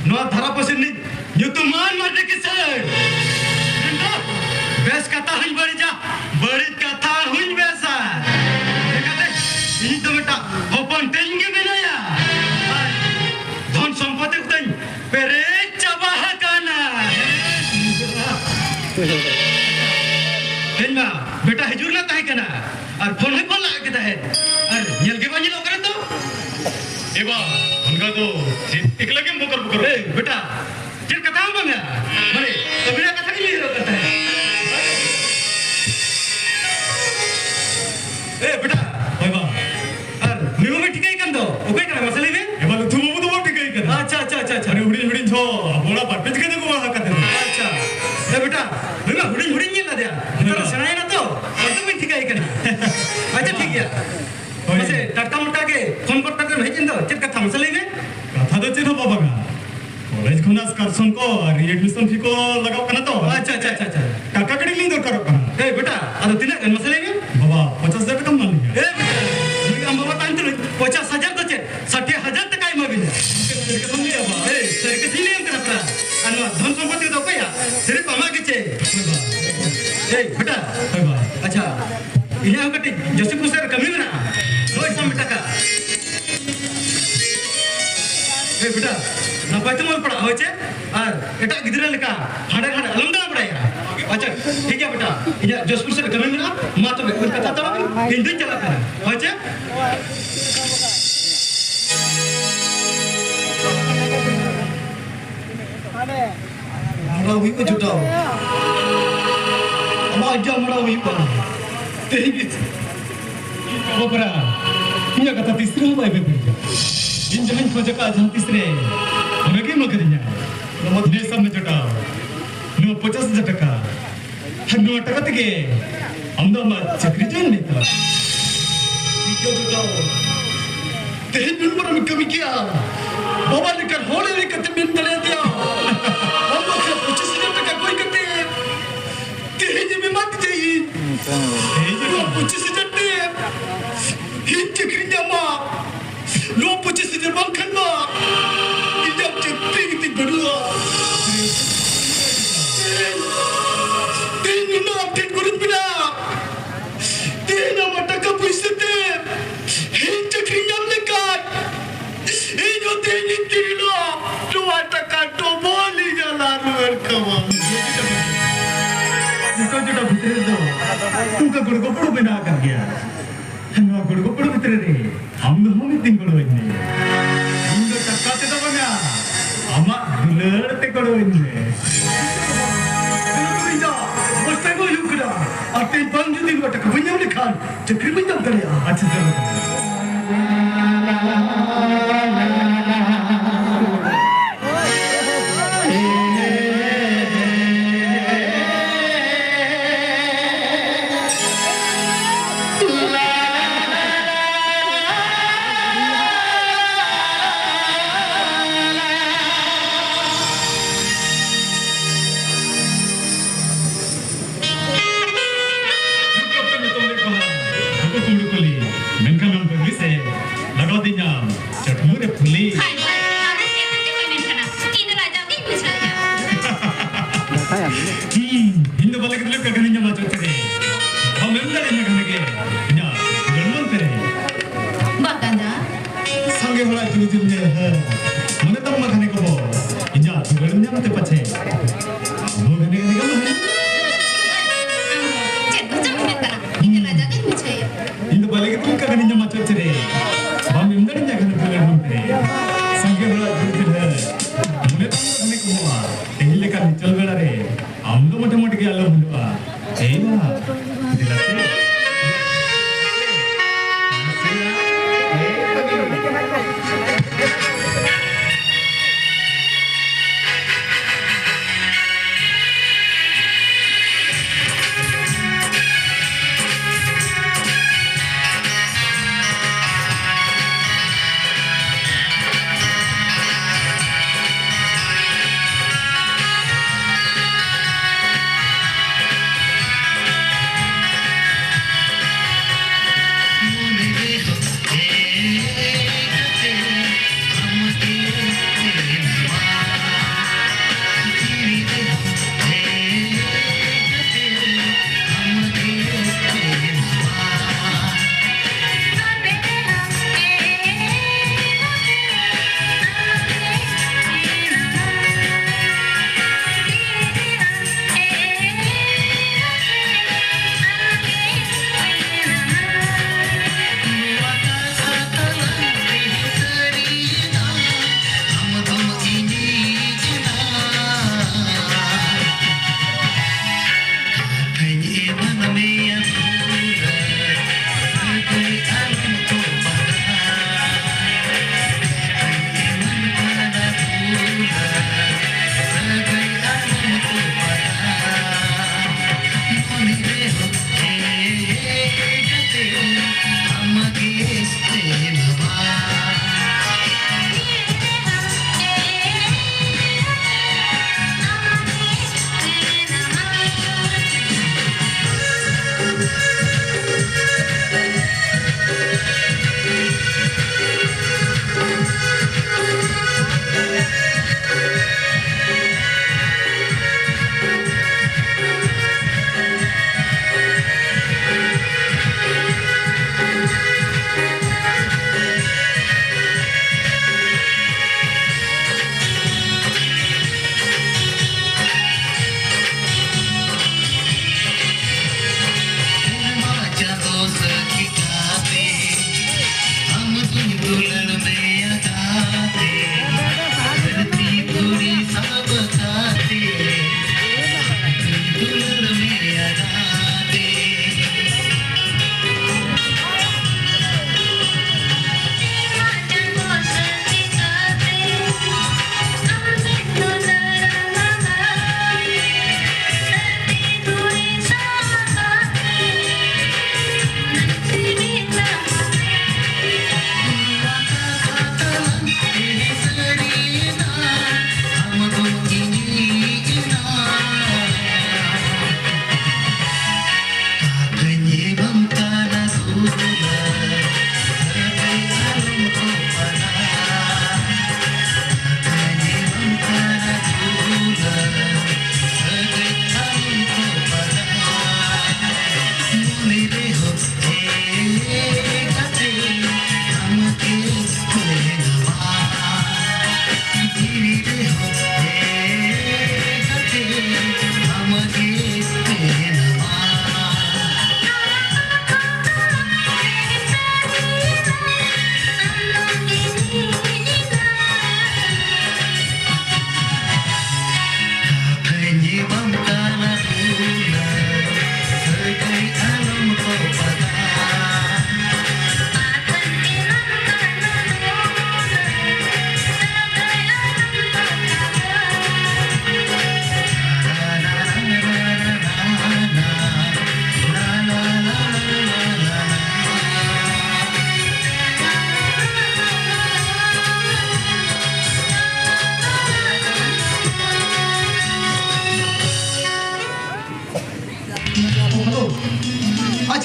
ᱱᱚᱣᱟ ᱫᱷᱟᱨᱟ ᱯᱟᱹᱥᱤ ᱨᱤᱱᱤᱡ ᱧᱩᱛᱩᱢᱟᱱ ᱢᱟᱨᱰᱤ ᱠᱤᱥᱟᱹᱬ᱾ ᱢᱮᱱᱫᱚ ᱵᱮᱥ ᱠᱟᱛᱷᱟ ᱦᱚᱸᱧ ᱵᱟᱹᱲᱤᱡᱟ, ᱵᱟᱹᱲᱤᱡ ᱠᱟᱛᱷᱟ ᱦᱚᱸᱧ ᱵᱮᱥᱟ᱾ ᱪᱮᱠᱟᱛᱮ ᱤᱧ ᱫᱚ ᱢᱤᱫᱴᱟᱝ ᱦᱚᱯᱚᱱ ᱛᱮᱧ ᱜᱮ ᱢᱮᱱᱟᱭᱟ᱾ ᱟᱨ ᱫᱷᱚᱱ ᱥᱚᱢᱯᱚᱛᱤ ᱠᱚᱛᱮᱧ ᱯᱮᱨᱮᱡ ᱪᱟᱵᱟ ᱟᱠᱟᱱᱟ᱾ ᱛᱮᱦᱮᱧ ᱢᱟ ᱵᱮᱴᱟ ᱦᱤᱡᱩᱜ ᱨᱮᱱᱟᱜ ᱛᱟᱦᱮᱸ ᱠᱟᱱᱟ, ᱟᱨ ᱯᱷᱳᱱ ᱦᱚᱸᱭ ᱯᱷᱳᱱ ᱞᱟᱜ ᱠᱮᱫᱟ ᱦᱮᱸ, ᱟᱨ ᱧᱮᱞ ᱜᱮ ᱵᱟᱝ ᱧᱮᱞᱚᱜ ᱠᱟᱱᱟ ᱛᱚ᱾ ᱮ ᱵᱟ, ᱚᱱᱠᱟ ᱫᱚ ᱪᱮᱫ ᱮᱠᱞᱟ ᱜᱮᱢ ᱵᱚᱠᱚᱨ ᱵᱚᱠᱚᱨ? ᱮ ᱵᱮᱴᱟ, ᱪᱮᱫ ᱠᱟᱛᱷᱟ ᱦᱚᱸ ᱵᱟᱝᱟ, ᱢᱟᱱᱮ ᱟᱹᱵᱤᱱᱟᱜ ᱠᱟᱛᱷᱟ ᱜᱮ ᱞᱟᱹᱭ ᱦᱩᱭᱩᱜ ᱠᱟᱱ ᱛᱟᱦᱮᱸᱫ᱾ ᱮ ᱵᱮᱴᱟ, ᱦᱳᱭ ᱵᱟ᱾ ᱟᱨ ᱱᱩᱭ ᱢᱟᱵᱤᱱ ᱴᱷᱤᱠᱟᱹᱭ ᱠᱟᱱ ᱫᱚ, ᱚᱠᱚᱭ ᱠᱟᱱᱟ ᱢᱟᱥᱮ ᱞᱟᱹᱭ ᱵᱤᱱ? ᱮ ᱵᱟ, ᱞᱩᱛᱷᱩ ᱵᱟᱹᱵᱩ ᱫᱚ ᱵᱚᱱ ᱴᱷᱤᱠᱟᱹᱭ ᱠᱟᱱᱟ᱾ ᱟᱪᱪᱷᱟ, ᱟᱪᱪᱷᱟ, ᱟᱪᱪᱷᱟ, ᱟᱪᱪᱷᱟ᱾ ᱟᱹᱰᱤ ᱦᱩᱰᱤᱧ ᱦᱩᱰᱤᱧ ᱡᱷᱚ ᱟᱵᱚ ᱚᱲᱟᱜ ᱵᱟᱨ ᱯᱮ ᱡᱟᱭᱜᱟ ᱫᱚᱠᱚ ᱵᱟᱦᱟ ᱠᱟᱛᱮ᱾ ᱟᱪᱪᱷᱟ᱾ ᱮ ᱵᱮᱴᱟ, ᱱᱩᱭ ᱢᱟ ᱦᱩᱰᱤᱧ ᱦᱩᱰᱤᱧ ᱧᱮᱞ ᱞᱮᱫᱮᱭᱟ, ᱱᱮᱛᱟᱨ ᱫᱚ ᱦᱮᱸ᱾ ᱥᱮᱬᱟᱭᱮᱱᱟ ᱛᱚ, ᱟᱫᱚ ᱵᱤᱱ ᱴᱷᱤᱠᱟᱹᱭ ᱠᱟᱱᱟ᱾ ᱟᱪᱪᱷᱟ, ᱴᱷᱤᱠ ᱜᱮᱭᱟ᱾ ᱦᱳᱭ᱾ ᱢᱟᱥᱮ ᱴᱟᱴᱠᱟ ᱢᱚᱴᱟ ᱜᱮ ᱯᱷᱳᱱ ᱜᱚᱫ ᱠᱟᱛᱮᱢ ᱦᱮᱡ ᱮᱱ ᱫᱚ, ᱪᱮᱫ ᱠᱟᱛᱷᱟ ᱢᱟᱥᱮ ᱞᱟᱹᱭ ᱢᱮ? ᱠᱟᱛᱷᱟ ᱫᱚ ᱪᱮᱫ ᱦᱚᱸ ᱵᱟᱝᱟ, ᱠᱚᱞᱮᱡᱽ ᱠᱷᱚᱱᱟᱜ ᱥᱠᱟᱨᱥᱚᱱ ᱠᱚ ᱟᱨ ᱨᱤ ᱮᱰᱢᱤᱥᱚᱱ ᱯᱷᱤ ᱠᱚ ᱞᱟᱜᱟᱣ ᱠᱟᱱᱟ ᱛᱚ᱾ ᱟᱪᱪᱷᱟ, ᱟᱪᱪᱷᱟ, ᱟᱪᱪᱷᱟ, ᱟᱪᱪᱷᱟ᱾ ᱴᱟᱠᱟ ᱠᱟᱹᱴᱤᱡ ᱞᱤᱧ ᱫᱚᱨᱠᱟᱨᱚᱜ ᱠᱟᱱᱟ᱾ ᱮ ᱵᱮᱴᱟ, ᱟᱫᱚ ᱛᱤᱱᱟᱹᱜ ᱜᱟᱱ ᱢᱟᱥᱮ ᱞᱟᱹᱭ ᱢᱮ? ᱵᱟᱵᱟ, ᱯᱚᱧᱪᱟᱥ ᱦᱟᱡᱟᱨ ᱴᱟᱠᱟᱢ ᱮᱢᱟ ᱞᱤᱧᱟ᱾ ᱮ ᱵᱮᱴᱟ, ᱱᱩᱭ ᱟᱢ ᱵᱟᱵᱟ ᱛᱟᱦᱮᱱ ᱛᱩᱞᱩᱡ ᱯᱚᱧᱪᱟᱥ ᱦᱟᱡᱟᱨ ᱫᱚ ᱪᱮᱫ, ᱥᱟᱴᱷᱤ ᱦᱟᱡᱟᱨ ᱴᱟᱠᱟᱭ ᱮᱢᱟ ᱵᱤᱱᱟ᱾ ᱪᱮᱫ ᱠᱟᱛᱷᱟᱢ ᱞᱟᱹᱭᱟ ᱵᱟ? ᱮ, ᱥᱟᱹᱨᱤ ᱠᱟᱛᱷᱟᱧ ᱞᱟᱹᱭᱟᱢ ᱠᱟᱱᱟ ᱯᱮᱲᱟ᱾ ᱟᱨ ᱱᱚᱣᱟ ᱫᱷᱚᱱ ᱥᱚᱢᱯᱚᱛᱤ ᱫᱚ ᱚᱠᱚᱭᱟᱜ? ᱥᱤᱨᱤᱯ ᱟᱢᱟᱜ ᱜᱮ ᱪᱮ? ᱦᱳᱭ ᱵᱟ᱾ ᱮ ᱵᱮᱴᱟ᱾ ᱦᱳᱭ ᱵᱟ᱾ ᱟᱪᱪᱷᱟ, ᱤᱧᱟᱹᱜ ᱦᱚᱸ ᱠᱟᱹᱴᱤᱡ ᱡᱳᱥᱤᱯᱩᱨ ᱥᱮᱫ ᱨᱮ ᱠᱟᱹᱢᱤ ᱢᱮᱱᱟᱜᱼᱟ᱾ ᱱᱚᱜᱼᱚᱭ ᱥᱟᱵ ᱢᱮ ᱴᱟᱠᱟ᱾ ᱮ ᱵᱮᱴᱟ, ᱱᱟᱯᱟᱭ ᱛᱮᱢ ᱚᱞ ᱯᱟᱲᱦᱟᱜᱼᱟ, ᱦᱳᱭ ᱪᱮ? ᱟᱨ ᱮᱴᱟᱜ ᱜᱤᱫᱽᱨᱟᱹ ᱞᱮᱠᱟ ᱦᱟᱸᱰᱮ ᱱᱟᱰᱮ ᱟᱞᱚᱢ ᱫᱟᱬᱟ ᱵᱟᱲᱟᱭᱟ᱾ ᱟᱪᱪᱷᱟ, ᱴᱷᱤᱠ ᱜᱮᱭᱟ ᱵᱮᱴᱟ, ᱤᱧᱟᱹᱜ ᱡᱚᱥᱯᱩᱨ ᱥᱮᱫ ᱠᱟᱹᱢᱤ ᱢᱮᱱᱟᱜᱼᱟ᱾ ᱢᱟ ᱛᱚᱵᱮ, ᱩᱱ ᱠᱟᱛᱷᱟ ᱛᱟᱲᱟᱢ, ᱤᱧ ᱫᱩᱧ ᱪᱟᱞᱟᱜ ᱠᱟᱱᱟ, ᱦᱳᱭ ᱪᱮ? ᱢᱟᱲᱟᱝ ᱦᱩᱭᱩᱜᱼᱟ ᱡᱚᱴᱟᱣ, ᱟᱢᱟᱜ ᱡᱟ ᱢᱟᱲᱟᱝ ᱦᱩᱭᱩᱜᱼᱟ ᱛᱮᱦᱮᱧ ᱜᱮ᱾ ᱵᱟᱵᱨᱟ, ᱤᱧᱟᱹᱜ ᱠᱟᱛᱷᱟ ᱛᱤᱥ ᱨᱮᱦᱚᱸ ᱵᱟᱭ ᱵᱮᱵᱮᱨᱟ᱾ ᱤᱧ ᱡᱟᱦᱟᱸᱧ ᱠᱷᱚᱡ ᱟᱠᱟᱫᱼᱟ ᱡᱟᱦᱟᱸ ᱛᱤᱥ ᱨᱮ, ᱚᱱᱟᱜᱮ ᱮᱢᱟ ᱠᱟᱫᱤᱧᱟ᱾ ᱱᱚᱣᱟ ᱫᱮᱥ ᱟᱢ ᱡᱚᱴᱟᱣ, ᱱᱚᱣᱟ ᱯᱚᱪᱟᱥ ᱦᱟᱡᱟᱨ ᱴᱟᱠᱟ᱾ ᱟᱨ ᱱᱚᱣᱟ ᱴᱟᱠᱟ ᱛᱮᱜᱮ ᱟᱢ ᱫᱚ ᱟᱢᱟᱜ ᱪᱟᱹᱠᱨᱤ join ᱢᱮ ᱛᱟᱢ᱾ ᱴᱷᱤᱠ ᱜᱮᱭᱟ ᱡᱚᱴᱟᱣ, ᱛᱮᱦᱮᱧ ᱱᱩᱱ ᱢᱟᱨᱟᱝ ᱠᱟᱹᱢᱤ ᱠᱮᱜᱼᱟ, ᱵᱟᱵᱟ ᱞᱮᱠᱟᱱ ᱦᱚᱲ ᱞᱮᱠᱟᱛᱮ ᱢᱮᱱ ᱫᱟᱲᱮᱭᱟᱫᱮᱭᱟ᱾ ᱟᱢ ᱵᱟᱠᱷᱨᱟ ᱯᱚᱸᱪᱤᱥ ᱦᱟᱡᱟᱨ ᱴᱟᱠᱟ ᱠᱚᱭ ᱠᱟᱛᱮ ᱛᱮᱦᱮᱧ ᱮᱢ ᱮᱢᱟ ᱫᱤᱧᱟ ᱤᱧ᱾ ᱛᱮᱦᱮᱧ ᱱᱚᱣᱟ ᱯᱚᱸᱪᱤᱥ ᱦᱟᱡᱟᱨ ᱛᱮ ᱤᱧ ᱪᱟᱹᱠᱨᱤ ᱧᱟᱢᱟ᱾ ᱱᱚᱣᱟ ᱯᱚᱸᱪᱤᱥ ᱦᱟᱡᱟᱨ ᱵᱟᱝᱠᱷᱟᱱ ᱢᱟ ᱤᱧᱟᱹᱜ ᱪᱟᱹᱠᱨᱤ ᱜᱮᱛᱤᱧ ᱵᱟᱹᱱᱩᱜᱼᱟ᱾ ᱛᱮᱦᱮᱧ, ᱛᱮᱦᱮᱧ ᱱᱩᱱᱟᱹᱜ ᱟᱢ ᱴᱷᱮᱱ ᱜᱩᱨᱤᱡ ᱢᱮᱱᱟᱜᱼᱟ᱾ ᱛᱮᱦᱮᱧ ᱟᱢᱟᱜ ᱴᱟᱠᱟ ᱯᱩᱭᱥᱟᱹ ᱛᱮ ᱤᱧ ᱪᱟᱹᱠᱨᱤ ᱧᱟᱢ ᱞᱮᱠᱷᱟᱱ ᱤᱧ ᱦᱚᱸ ᱛᱮᱦᱮᱧ ᱤᱧ ᱠᱤᱨᱤᱧᱟ᱾ ᱱᱚᱣᱟ ᱴᱟᱠᱟ double ᱤᱧ ᱦᱟᱞᱟ ᱨᱩᱣᱟᱹᱲ ᱠᱟᱢᱟ᱾ ᱡᱚᱴᱟᱣ ᱡᱚᱴᱟᱣ ᱵᱷᱤᱛᱨᱤ ᱨᱮᱫᱚ ᱱᱚᱝᱠᱟ ᱜᱚᱲᱚ ᱜᱚᱯᱚᱲᱚ ᱢᱮᱱᱟᱜ ᱟᱠᱟᱫ ᱜᱮᱭᱟ᱾ ᱱᱚᱣᱟ ᱜᱚᱲᱚ ᱜᱚᱯᱚᱲᱚ ᱵᱷᱤᱛᱨᱤ ᱨᱮ ᱟᱢ ᱫᱚ ᱦᱚᱸ ᱢᱤᱫ ᱫᱤᱱ ᱜᱚᱲᱚ ᱟᱹᱧ ᱢᱮ᱾ ᱤᱧ ᱫᱚ ᱴᱟᱠᱟ ᱛᱮᱫᱚ ᱵᱟᱝᱟ, ᱟᱢᱟᱜ ᱫᱩᱞᱟᱹᱲ ᱛᱮ ᱜᱚᱲᱚ ᱟᱹᱧ ᱢᱮ᱾ ᱤᱧ ᱫᱚ ᱢᱟᱥᱴᱟᱨ ᱠᱚ ᱦᱩᱭᱩᱜ ᱠᱟᱱᱟ, ᱟᱨ ᱛᱮᱦᱮᱧ ᱵᱟᱝ ᱡᱩᱫᱤ ᱱᱚᱣᱟ ᱴᱟᱠᱟ ᱵᱟᱹᱧ ᱧᱟᱢ ᱞᱮᱠᱷᱟᱱ ᱪᱟᱹᱠᱨᱤ ᱵᱟᱹᱧ ᱧᱟᱢ ᱫᱟᱲᱮᱭᱟᱜᱼᱟ᱾ ᱟᱪᱪᱷᱟ, ᱪᱚᱞᱚ᱾ ᱢᱮᱱᱠᱷᱟᱱ ᱛᱮ ᱯᱟᱪᱷᱮ ᱟᱵᱚ ᱜᱷᱟᱱᱮ ᱜᱷᱟᱱᱮ ᱜᱟᱱᱚᱜᱼᱟ᱾ ᱪᱮᱫ ᱠᱚᱪᱚᱢ ᱢᱮᱱ ᱠᱟᱱᱟ? ᱤᱧ ᱫᱚ ᱞᱟᱡᱟᱣ ᱜᱮᱧ ᱵᱩᱡᱷᱟᱹᱣᱮᱫᱼᱟ᱾ ᱤᱧ ᱫᱚ ᱵᱟᱞᱮ ᱜᱤᱫᱽᱨᱟᱹ ᱞᱮᱠᱟ ᱠᱟᱹᱱᱟᱹᱧ ᱢᱟᱪᱮᱫ ᱨᱮ᱾ ᱵᱟᱢ ᱮᱢ ᱫᱟᱲᱮᱧᱟ ᱠᱷᱟᱱ ᱯᱞᱮᱴᱯᱷᱚᱨᱢ ᱨᱮ᱾ ᱥᱟᱸᱜᱮ ᱦᱚᱲᱟᱜ ᱡᱩᱲ ᱯᱤᱲᱦᱟᱹ᱾ ᱢᱚᱱᱮ ᱛᱟᱢ ᱫᱚ ᱜᱷᱟᱱᱮ ᱠᱚᱢᱚᱜᱼᱟ᱾ ᱛᱮᱦᱮᱧ ᱞᱮᱠᱟ ᱱᱤᱪᱚᱞ ᱵᱮᱲᱟ ᱨᱮ ᱟᱢ ᱫᱚ ᱢᱚᱴᱟᱢᱩᱴᱤ ᱜᱮ ᱟᱞᱚᱢ ᱦᱩᱞᱩᱜᱼᱟ᱾ ᱮᱭ ᱵᱟ, ᱫᱮᱞᱟ ᱥᱮ᱾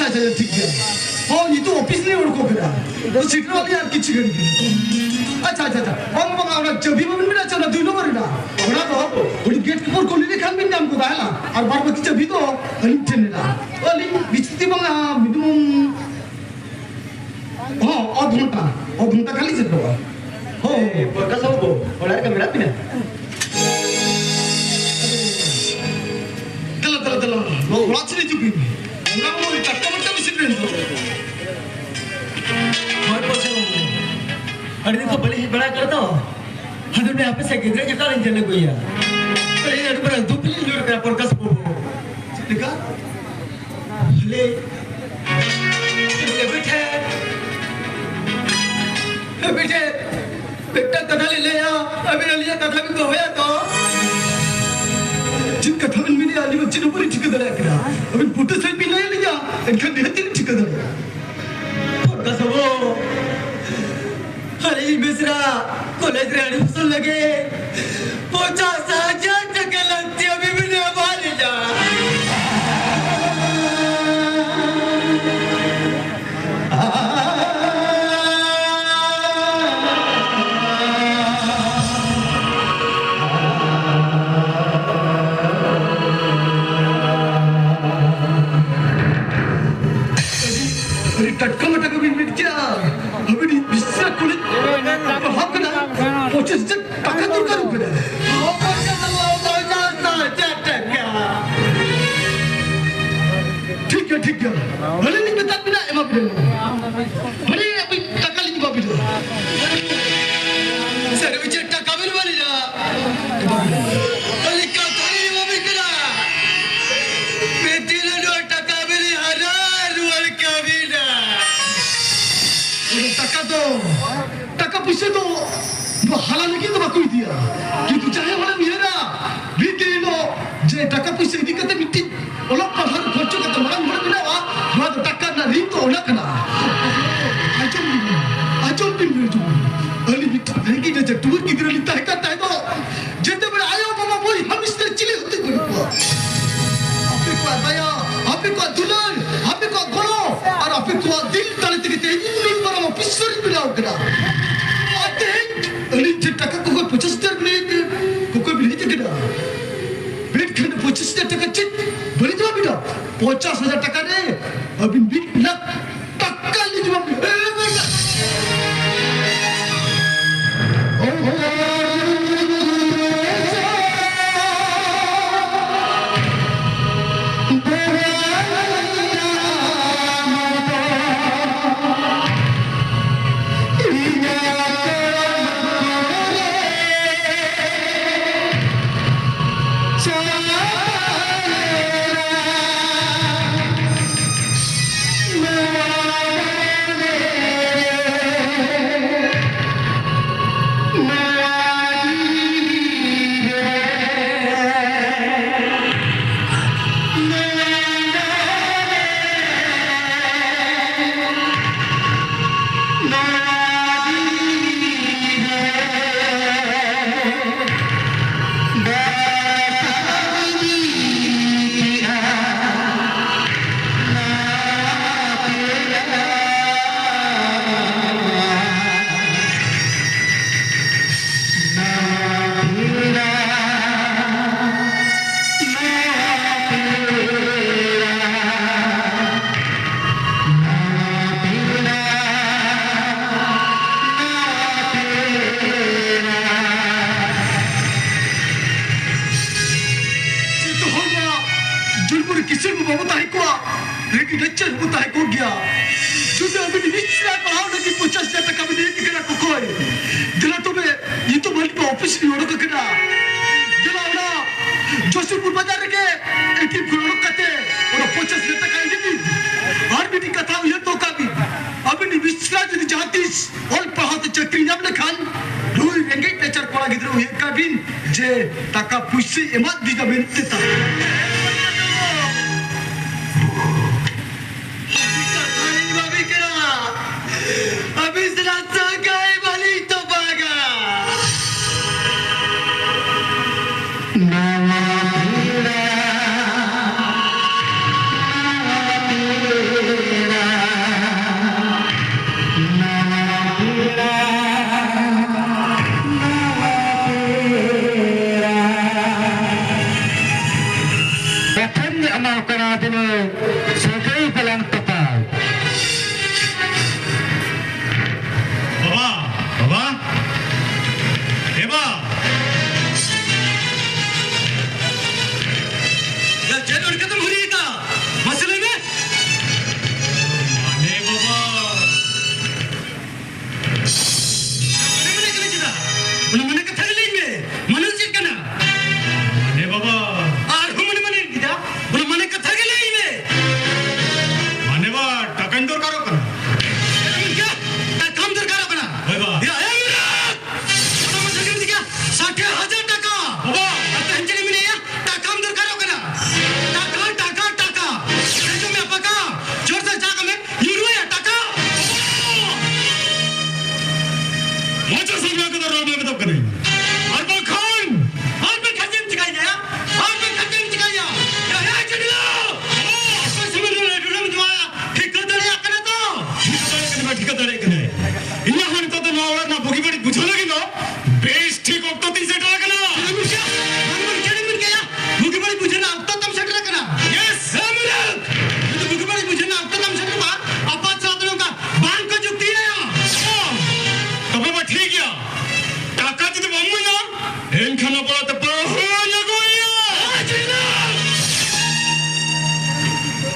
ᱟᱪᱪᱷᱟ, ᱴᱷᱤᱠ ᱜᱮᱭᱟ᱾ ᱦᱚᱸ, ᱱᱤᱛᱚᱜ ᱚᱯᱷᱤᱥ ᱞᱤᱧ ᱩᱰᱩᱠᱚᱜ ᱠᱟᱱᱟ᱾ ᱛᱚ, ᱥᱮᱴᱮᱨᱚᱜ ᱟᱹᱞᱤᱧ ᱟᱨ ᱠᱤᱪᱷᱩ ᱜᱷᱟᱹᱲᱤᱡ᱾ ᱟᱪᱪᱷᱟ, ᱟᱪᱪᱷᱟ, ᱟᱪᱪᱷᱟ᱾ ᱵᱟᱝ, ᱵᱟᱝ, ᱚᱱᱟ ᱪᱟᱹᱵᱤ ᱵᱟᱵᱤᱱ ᱢᱮᱱᱟ, ᱚᱱᱟ ᱫᱩᱭ ᱱᱚᱢᱵᱚᱨ ᱨᱮᱱᱟᱜ? ᱚᱱᱟ ᱫᱚ ᱩᱱᱤ ᱜᱮᱴ ᱠᱤᱯᱟᱨ ᱠᱩᱞᱤ ᱞᱮᱠᱷᱟᱱ ᱵᱤᱱ ᱧᱟᱢ ᱜᱚᱫᱟ, ᱦᱮᱸ ᱞᱟ? ᱟᱨ ᱵᱟᱫ ᱵᱟᱹᱠᱤ ᱪᱟᱹᱵᱤ ᱫᱚ ᱟᱹᱞᱤᱧ ᱴᱷᱮᱱ ᱢᱮᱱᱟᱜᱼᱟ᱾ ᱟᱹᱞᱤᱧ ᱵᱤᱥᱛᱤ ᱵᱟᱝᱟ, ᱢᱤᱱᱤᱢᱟᱢ, ᱦᱚᱸ, ᱚᱫᱷ ᱜᱷᱚᱱᱴᱟ, ᱚᱫᱷ ᱜᱷᱚᱱᱴᱟ ᱠᱷᱟᱱ ᱞᱤᱧ ᱥᱮᱴᱮᱨᱚᱜᱼᱟ᱾ ᱦᱚᱸ᱾ ᱮ, ᱯᱨᱚᱠᱟᱥ ᱵᱟᱹᱵᱩ, ᱚᱲᱟᱜ ᱨᱮᱜᱮ ᱢᱮᱱᱟᱜ ᱵᱤᱱᱟ? ᱫᱮᱞᱟ, ᱫᱮᱞᱟ, ᱫᱮᱞᱟ᱾ ᱱᱚᱣᱟ ᱚᱲᱟᱜ ᱥᱮᱫ ᱦᱤᱡᱩᱜ ᱵᱤᱱ᱾ ᱚᱲᱟᱜ ᱢᱟ ᱟᱹᱰᱤ ᱴᱟᱴᱠᱟ ᱢᱟᱴᱠᱟ ᱵᱤᱱ ᱥᱮᱴᱮᱨᱮᱱ ᱫᱚ᱾ ᱦᱳᱭ, ᱯᱨᱚᱠᱟᱥ ᱵᱟᱹᱵᱩ᱾ ᱟᱹᱰᱤ ᱫᱤᱱ ᱠᱷᱚᱱ ᱵᱟᱹᱞᱤᱧ ᱦᱮᱡ ᱵᱟᱲᱟ ᱟᱠᱟᱱᱟ ᱛᱚ᱾ ᱟᱫᱚ ᱱᱩᱭ ᱟᱯᱮ ᱥᱮᱫ ᱜᱤᱫᱽᱨᱟᱹ ᱡᱚᱴᱟᱣ ᱞᱤᱧ ᱧᱮᱞ ᱟᱹᱜᱩᱭᱟ᱾ ᱟᱹᱰᱤ, ᱟᱹᱰᱤ ᱢᱟᱨᱟᱝ ᱫᱩᱠ ᱞᱤᱧ ᱧᱩᱨ ᱟᱠᱟᱱᱟ, ᱯᱨᱚᱠᱟᱥ ᱵᱟᱹᱵᱩ᱾ ᱪᱮᱫ ᱞᱮᱠᱟ? ᱞᱟᱹᱭ, ᱟᱹᱵᱤᱱ ᱴᱷᱮᱱ, ᱟᱹᱵᱤᱱ ᱴᱷᱮᱱ ᱢᱤᱫᱴᱟᱝ ᱠᱟᱛᱷᱟ ᱞᱤᱧ ᱞᱟᱹᱭᱟ, ᱟᱹᱵᱤᱱ ᱟᱹᱞᱤᱧᱟᱜ ᱠᱟᱛᱷᱟ ᱵᱤᱱ ᱫᱚᱦᱚᱭᱟ ᱛᱚ? ᱪᱮᱫ ᱠᱟᱛᱷᱟ ᱵᱤᱱ ᱢᱮᱱᱮᱫᱼᱟ? ᱟᱹᱞᱤᱧ ᱢᱟ ᱪᱮᱫ ᱦᱚᱸ ᱵᱟᱹᱞᱤᱧ ᱴᱷᱤᱠᱟᱹ ᱫᱟᱲᱮᱭᱟᱜ ᱠᱟᱱᱟ᱾ ᱟᱹᱵᱤᱱ ᱯᱩᱴᱟᱹ ᱥᱟᱺᱦᱤᱡ ᱵᱤᱱ ᱞᱟᱹᱭ ᱟᱹᱞᱤᱧᱟ, ᱮᱱᱠᱷᱟᱱ ᱱᱤᱦᱟᱹᱛ ᱞᱤᱧ ᱴᱷᱤᱠᱟᱹ ᱫᱟᱲᱮᱭᱟᱜᱼᱟ᱾ ᱯᱨᱚᱠᱟᱥ ᱵᱟᱹᱵᱩ, ᱟᱹᱞᱤᱧ ᱢᱤᱥᱨᱟ ᱠᱚᱞᱮᱡᱽ ᱨᱮ ᱮᱰᱢᱤᱥᱚᱱ ᱞᱟᱹᱜᱤᱫ ᱯᱚᱧᱪᱟᱥ ᱦᱟᱡᱟᱨ ᱴᱟᱠᱟ ᱞᱟᱹᱠᱛᱤ, ᱟᱹᱵᱤᱱ ᱵᱤᱱ ᱮᱢᱟ ᱞᱤᱧᱟ᱾ ᱟᱹᱰᱤ ᱴᱟᱴᱠᱟ ᱢᱟᱴᱠᱟ ᱵᱤᱱ ᱢᱮᱱ ᱠᱮᱜᱼᱟ᱾ ᱟᱹᱵᱤᱱ ᱵᱤᱥᱥᱟ ᱠᱚᱞᱮᱡᱽ ᱯᱟᱲᱦᱟᱣ ᱠᱟᱱᱟ, ᱯᱚᱸᱪᱤᱥ ᱦᱟᱡᱟᱨ ᱴᱟᱠᱟ ᱫᱚᱨᱠᱟᱨᱚᱜ ᱠᱟᱱᱟ᱾ ᱴᱷᱤᱠ ᱜᱮᱭᱟ, ᱴᱷᱤᱠ ᱜᱮᱭᱟ᱾ ᱟᱹᱞᱤᱧ ᱞᱤᱧ ᱢᱮᱛᱟᱫ ᱵᱤᱱᱟ, ᱮᱢᱟ ᱵᱤᱱᱟ᱾ ᱟᱹᱞᱤᱧ ᱟᱹᱵᱤᱱ ᱴᱟᱠᱟ ᱞᱤᱧ ᱮᱢᱟ ᱵᱤᱱᱟ᱾ ᱥᱟᱹᱨᱤ ᱩᱪᱤᱛ ᱴᱟᱠᱟ ᱵᱤᱱ ᱮᱢᱟ ᱞᱤᱧᱟ᱾ ᱟᱹᱞᱤᱧ ᱠᱟᱛᱷᱟ ᱞᱤᱧ ᱮᱢᱟ ᱵᱤᱱ ᱠᱟᱱᱟ᱾ ᱢᱤᱫ ᱫᱤᱱ ᱦᱤᱞᱳᱜ ᱴᱟᱠᱟ ᱵᱤᱱ ᱦᱟᱨᱟ ᱨᱩᱣᱟᱹᱲ ᱠᱟᱹᱵᱤᱱᱟ᱾ ᱚᱱᱟ ᱴᱟᱠᱟ ᱫᱚ, ᱴᱟᱠᱟ ᱯᱩᱭᱥᱟᱹ ᱫᱚ ᱱᱚᱣᱟ ᱦᱟᱞᱟ ᱞᱟᱹᱜᱤᱫ ᱫᱚ ᱵᱟᱠᱚ ᱤᱫᱤᱭᱟ᱾ ᱠᱤᱱᱛᱩ ᱡᱟᱦᱟᱸᱭ ᱦᱚᱲᱮᱢ ᱩᱭᱦᱟᱹᱨᱟ, ᱢᱤᱫ ᱫᱤᱱ ᱦᱤᱞᱳᱜ ᱡᱮ ᱴᱟᱠᱟ ᱯᱩᱭᱥᱟᱹ ᱤᱫᱤ ᱠᱟᱛᱮ ᱢᱤᱫᱴᱤᱡ ᱚᱞᱚᱜ ᱯᱟᱲᱦᱟᱣ ᱨᱮ ᱠᱷᱚᱨᱪᱚ ᱠᱟᱛᱮ ᱢᱟᱨᱟᱝ ᱦᱚᱲ ᱵᱮᱱᱟᱣᱟ, ᱱᱚᱣᱟ ᱫᱚ ᱴᱟᱠᱟ ᱨᱮᱱᱟᱜ ᱨᱤᱱ ᱫᱚ ᱚᱱᱟ ᱠᱟᱱᱟ᱾ ᱟᱸᱡᱚᱢ ᱵᱤᱱ, ᱟᱸᱡᱚᱢ ᱵᱤᱱ, ᱟᱸᱡᱚᱢ ᱵᱤᱱ᱾ ᱟᱹᱞᱤᱧ ᱢᱤᱫᱴᱤᱡ ᱨᱮᱸᱜᱮᱡ ᱱᱟᱪᱟᱨ ᱴᱩᱣᱟᱹᱨ ᱜᱤᱫᱽᱨᱟᱹ ᱞᱤᱧ ᱛᱟᱦᱮᱸ ᱠᱟᱱ ᱛᱟᱦᱮᱸ ᱫᱚ, ᱡᱮᱛᱮ ᱵᱮᱲᱟ ᱟᱭᱳ ᱵᱟᱵᱟ ᱵᱚᱭᱦᱟ ᱢᱤᱥᱨᱟ ᱪᱤᱞᱤ ᱦᱚᱸ ᱵᱟᱹᱱᱩᱜ ᱠᱚᱣᱟ᱾ ᱟᱯᱮ ᱠᱚᱣᱟᱜ ᱫᱟᱭᱟ, ᱟᱯᱮ ᱠᱚᱣᱟᱜ ᱫᱩᱞᱟᱹᱲ, ᱟᱯᱮ ᱠᱚᱣᱟᱜ ᱜᱚᱲᱚ ᱤᱧ ᱱᱩᱱ ᱢᱟᱨᱟᱝ ᱚᱯᱷᱤᱥᱟᱨ ᱤᱧ ᱵᱮᱱᱟᱣ ᱠᱟᱱᱟ᱾ ᱟᱨ ᱛᱮᱦᱮᱧ ᱟᱹᱞᱤᱧ ᱴᱷᱮᱱ ᱴᱟᱠᱟ ᱠᱚᱠᱚᱭ ᱯᱚᱸᱪᱟᱥ ᱦᱟᱡᱟᱨ ᱵᱤᱱ ᱤᱫᱤ ᱠᱮᱫᱟ᱾ ᱢᱮᱱᱠᱷᱟᱱ ᱯᱚᱸᱪᱟᱥ ᱦᱟᱡᱟᱨ ᱴᱟᱠᱟ ᱪᱮᱫ ᱵᱟᱹᱞᱤᱧ ᱮᱢᱟ ᱵᱤᱱᱟ? ᱯᱚᱸᱪᱟᱥ ᱦᱟᱡᱟᱨ ᱴᱟᱠᱟ ᱨᱮ ᱟᱹᱵᱤᱱ ᱢᱤᱫ ᱞᱟᱠᱷ ᱴᱟᱠᱟ ᱞᱤᱧ ᱮᱢᱟ ᱵᱤᱱᱟ᱾ ᱡᱚᱛᱚ ᱦᱚᱲ ᱢᱟ ᱡᱩᱞᱢᱩᱨ ᱠᱤᱥᱟᱹᱬ ᱢᱟ ᱵᱟᱵᱚ ᱛᱟᱦᱮᱸ ᱠᱚᱜᱼᱟ, ᱨᱮᱸᱜᱮᱡ ᱱᱟᱪᱟᱨ ᱵᱚ ᱛᱟᱦᱮᱸ ᱠᱚᱜ ᱜᱮᱭᱟ᱾ ᱡᱩᱫᱤ ᱟᱹᱵᱤᱱ ᱢᱤᱥᱨᱟ ᱯᱟᱲᱦᱟᱣ ᱞᱟᱹᱜᱤᱫ ᱯᱚᱧᱪᱟᱥ ᱦᱟᱡᱟᱨ ᱴᱟᱠᱟ ᱵᱤᱱ ᱤᱫᱤ ᱠᱟᱱᱟ ᱠᱚᱠᱚᱭ, ᱫᱮᱞᱟ ᱛᱚᱵᱮ ᱱᱤᱛᱚᱜ ᱢᱟ ᱟᱹᱞᱤᱧ ᱢᱟ ᱚᱯᱷᱤᱥ ᱞᱤᱧ ᱚᱰᱚᱠ ᱟᱠᱟᱱᱟ᱾ ᱫᱮᱞᱟ ᱚᱱᱟ ᱡᱚᱥᱤᱯᱩᱨ ᱵᱟᱡᱟᱨ ᱨᱮᱜᱮ ᱮᱴᱤᱮᱢ ᱠᱷᱚᱱ ᱚᱰᱚᱠ ᱠᱟᱛᱮ ᱚᱱᱟ ᱯᱚᱧᱪᱟᱥ ᱦᱟᱡᱟᱨ ᱴᱟᱠᱟ ᱤᱫᱤ ᱵᱤᱱ᱾ ᱟᱨ ᱢᱤᱫᱴᱤᱡ ᱠᱟᱛᱷᱟ ᱩᱭᱦᱟᱹᱨ ᱫᱚᱦᱚ ᱠᱟᱜ ᱵᱤᱱ, ᱟᱹᱵᱤᱱ ᱢᱤᱥᱨᱟ ᱡᱩᱫᱤ ᱡᱟᱦᱟᱸ ᱛᱤᱥ ᱚᱞ ᱯᱟᱲᱦᱟᱣ ᱛᱮ ᱪᱟᱹᱠᱨᱤ ᱧᱟᱢ ᱞᱮᱠᱷᱟᱱ ᱱᱩᱭ ᱨᱮᱸᱜᱮᱡ ᱱᱟᱪᱟᱨ ᱠᱚᱲᱟ ᱜᱤᱫᱽᱨᱟᱹ ᱩᱭᱦᱟᱹᱨ ᱠᱟᱜ ᱵᱤᱱ ᱡᱮ ᱴᱟᱠᱟ ᱯᱩᱭᱥᱟᱹᱭ ᱮᱢᱟᱫ ᱫᱤᱧᱟ ᱢᱮᱱᱛᱮ ᱛᱟᱭ᱾ ᱠᱟᱛᱷᱟᱧ ᱵᱷᱟᱵᱤ ᱠᱟᱱᱟ, ᱟᱹᱵᱤᱱ ᱥᱟᱞᱟᱜ ᱥᱟᱹᱜᱟᱹᱭ ᱵᱟᱹᱞᱤᱧ ᱛᱚᱯᱟᱜᱟ᱾ ᱱᱟᱣᱟ ᱯᱮᱲᱟ, ᱱᱟᱣᱟ ᱯᱮᱲᱟ᱾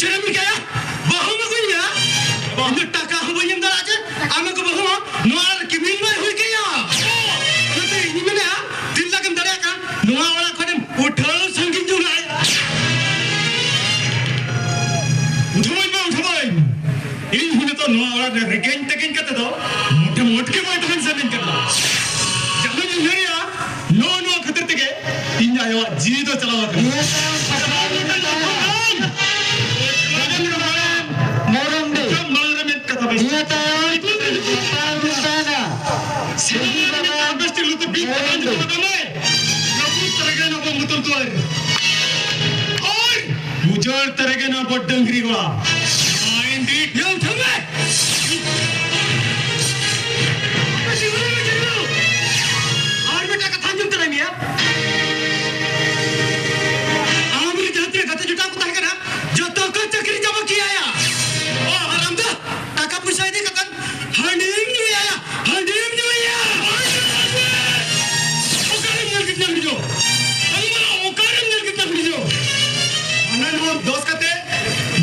ᱪᱮᱫ ᱮᱢ ᱪᱤᱠᱟᱹᱭᱟ? ᱵᱟᱹᱦᱩᱢ ᱟᱹᱜᱩᱧᱟ? ᱤᱧ ᱫᱚ ᱴᱟᱠᱟ ᱦᱚᱸ ᱵᱟᱹᱧ ᱮᱢ ᱫᱟᱲᱮᱭᱟᱜᱼᱟ ᱪᱮ ᱟᱢ ᱟᱹᱜᱩ ᱵᱟᱹᱦᱩ ᱦᱚᱸ ᱱᱚᱣᱟ ᱨᱮ ᱠᱤᱢᱤᱱ ᱵᱟᱭ ᱦᱩᱭ ᱠᱮᱭᱟ᱾ ᱚᱱᱟᱛᱮ ᱤᱧ ᱢᱮᱱᱮᱫᱼᱟ, ᱛᱤᱨᱞᱟᱹ ᱜᱮᱢ ᱫᱟᱲᱮᱭᱟᱜ ᱠᱷᱟᱱ ᱱᱚᱣᱟ ᱚᱲᱟᱜ ᱠᱷᱚᱱᱮᱢ ᱩᱴᱷᱟᱹᱣ ᱥᱟᱺᱜᱤᱧ ᱡᱚᱝ ᱟᱭᱟ᱾ ᱩᱴᱷᱟᱹᱣᱟᱹᱧ ᱢᱮ, ᱩᱴᱷᱟᱹᱣᱟᱹᱧ᱾ ᱤᱧ ᱦᱚᱸ ᱱᱤᱛᱚᱜ ᱱᱚᱣᱟ ᱚᱲᱟᱜ ᱨᱮ ᱨᱮᱸᱜᱮᱡ ᱛᱮᱜᱮᱧ ᱠᱟᱛᱮ ᱫᱚ ᱢᱚᱴᱮ ᱢᱚᱴ ᱜᱮ ᱵᱟᱭ ᱛᱟᱦᱮᱱ ᱥᱟᱱᱟᱧ ᱠᱟᱱᱟ᱾ ᱡᱟᱦᱟᱸᱧ ᱩᱭᱦᱟᱹᱨᱮᱜᱼᱟ, ᱱᱚᱜᱼᱚ ᱱᱚᱣᱟ ᱠᱷᱟᱹᱛᱤᱨ ᱛᱮᱜᱮ ᱤᱧ ᱟᱭᱳᱣᱟᱜ ᱡᱤᱣᱤ ᱫᱚ ᱪᱟᱞᱟᱣ ᱟᱠᱟᱱᱟ᱾ ᱤᱭᱟᱹ ᱛᱟᱭᱚᱢ ᱥᱟᱠᱨᱟᱛ ᱨᱮ ᱛᱟᱦᱮᱱᱟ᱾ ᱢᱚᱨᱚᱢ ᱰᱤ᱾ ᱢᱟᱲᱟᱝ ᱨᱮ ᱢᱤᱫ ᱠᱟᱛᱷᱟ ᱵᱮᱥ ᱤᱭᱟᱹ ᱛᱟᱭᱚᱢ ᱥᱟᱠᱨᱟᱛ ᱨᱮ ᱛᱟᱦᱮᱱᱟ᱾ ᱥᱮᱫᱤ ᱵᱟᱵᱟ ᱵᱮᱥ ᱴᱷᱤᱠ ᱞᱩᱛᱩᱨ ᱵᱤᱱ ᱢᱚᱨᱚᱢ ᱰᱤ᱾ ᱠᱟᱛᱷᱟ ᱢᱮ᱾ ᱡᱟᱹᱯᱩᱫ ᱛᱟᱨᱟᱜᱮ ᱱᱟᱵᱚ ᱢᱩᱛᱩᱨ ᱫᱩᱣᱟᱨ᱾ ᱳᱭ! ᱩᱡᱟᱹᱲ ᱛᱟᱨᱟᱜᱮ ᱱᱟᱵᱚ ᱰᱟᱹᱝᱨᱤ ᱜᱚᱲᱟ᱾ ᱢᱟᱭᱤᱱᱰ ᱤᱴ᱾ ᱭᱟ, ᱩᱴᱷᱟᱹᱣ ᱢᱮ! ᱟᱯᱮ ᱥᱤᱝᱦᱚ ᱨᱮ ᱪᱮᱫ ᱦᱩᱭᱩᱜ? ᱟᱨ ᱢᱤᱫᱴᱟᱝ ᱠᱟᱛᱷᱟ ᱟᱸᱡᱚᱢ ᱛᱟᱨᱟᱭ ᱢᱮᱭᱟ᱾ ᱟᱢ ᱨᱮ ᱡᱟᱦᱟᱸ ᱛᱤᱱᱟᱹᱜ ᱜᱟᱛᱮ ᱡᱚᱴᱟᱣ ᱠᱚ ᱛᱟᱦᱮᱸ ᱠᱟᱱᱟ, ᱡᱚᱛᱚ ᱠᱚ ᱪᱟᱹᱠᱨᱤ ᱪᱟᱵᱟ ᱠᱮᱜᱼᱟ᱾ ᱚ, ᱟᱨ ᱟᱢ ᱫᱚ ᱴᱟᱠᱟ ᱯᱚᱭᱥᱟ ᱤᱫᱤ ᱠᱟᱛᱮ ᱦᱟᱺᱰᱤᱢ ᱧᱩᱭᱟ, ᱦᱟᱺᱰᱤᱢ ᱧᱩᱭᱟ᱾ ᱚᱠᱟᱨᱮᱢ ᱧᱮᱞ ᱠᱮᱫ ᱧᱟᱢ ᱠᱮᱫᱟ? ᱟᱢ ᱫᱚ ᱚᱠᱟᱨᱮᱢ ᱧᱮᱞ ᱠᱮᱫ ᱧᱟᱢ ᱠᱮᱫᱟ? ᱦᱟᱱᱟ ᱱᱚᱣᱟ ᱫᱚᱥ ᱠᱟᱛᱮ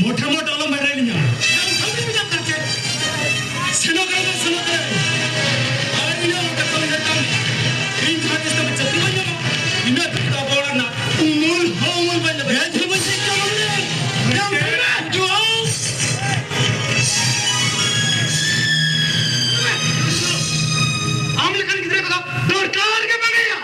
ᱢᱚᱴᱷᱮ ᱢᱚᱴ ᱟᱞᱚᱢ ᱵᱟᱰᱟᱭ ᱞᱤᱧᱟ᱾ ᱥᱮᱱᱚᱜ ᱠᱟᱱᱟ, ᱥᱮᱱᱚᱜ ᱠᱟᱱᱟ᱾ ᱟᱨ ᱤᱱᱟᱹ ᱠᱟᱛᱷᱟ ᱞᱮᱠᱟ ᱤᱧ ᱡᱟᱦᱟᱸ ᱛᱤᱥ ᱛᱟᱢ ᱪᱟᱹᱠᱨᱤ ᱵᱟᱹᱧ ᱧᱟᱢᱟ, ᱤᱱᱟᱹ ᱛᱟᱵᱚᱲ ᱨᱮᱱᱟᱜ ᱩᱢᱩᱞ ᱦᱚᱸ ᱩᱢᱩᱞ ᱵᱟᱹᱧ ᱧᱟᱢᱟ᱾ ᱦᱮᱸ, ᱡᱷᱩᱢᱟᱹ ᱪᱮᱫ ᱪᱚᱝ ᱚᱸᱰᱮ? ᱡᱚᱢ ᱯᱮ᱾ ᱟᱢ ᱞᱮᱠᱟᱱ ᱜᱤᱫᱽᱨᱟᱹ ᱠᱚᱫᱚ ᱫᱚᱨᱠᱟᱨ ᱜᱮ ᱵᱟᱝ ᱜᱮᱭᱟ᱾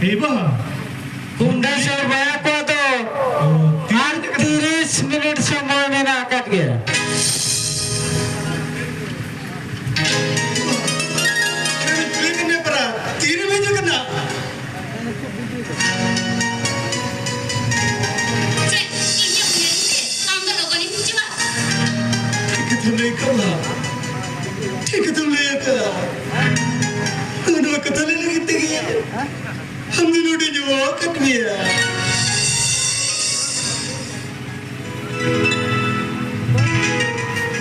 ᱮ ᱵᱟᱦᱟ᱾ ᱠᱩᱸᱰᱟᱹ ᱥᱮ ᱵᱟᱦᱟ ᱠᱚ ᱫᱚ ᱟᱨ ᱛᱤᱨᱤᱥ ᱢᱤᱱᱤᱴ ᱥᱚᱢᱚᱭ ᱢᱮᱱᱟᱜ ᱟᱠᱟᱫ ᱜᱮᱭᱟ᱾ ᱛᱤᱨᱮᱢ ᱦᱤᱡᱩᱜ ᱠᱟᱱᱟ? ᱪᱮᱫ? ᱤᱧᱮᱢ ᱧᱮᱞ ᱛᱮ ᱟᱢ ᱫᱚ ᱞᱚᱜᱚᱱᱮᱢ ᱦᱤᱡᱩᱜᱼᱟ? ᱴᱷᱤᱠ ᱠᱟᱛᱷᱟᱢ ᱞᱟᱹᱭ ᱟᱠᱟᱫᱟ᱾ ᱴᱷᱤᱠ ᱠᱟᱛᱷᱟᱢ ᱞᱟᱹᱭ ᱟᱠᱟᱫᱟ᱾ ᱱᱚᱣᱟ ᱠᱟᱛᱷᱟ ᱞᱟᱹᱭ ᱞᱟᱹᱜᱤᱫ ᱛᱮᱜᱮ ᱟᱢ ᱫᱚ ᱱᱚᱰᱮᱧ ᱦᱚᱦᱚ ᱟᱠᱟᱫ ᱢᱮᱭᱟ᱾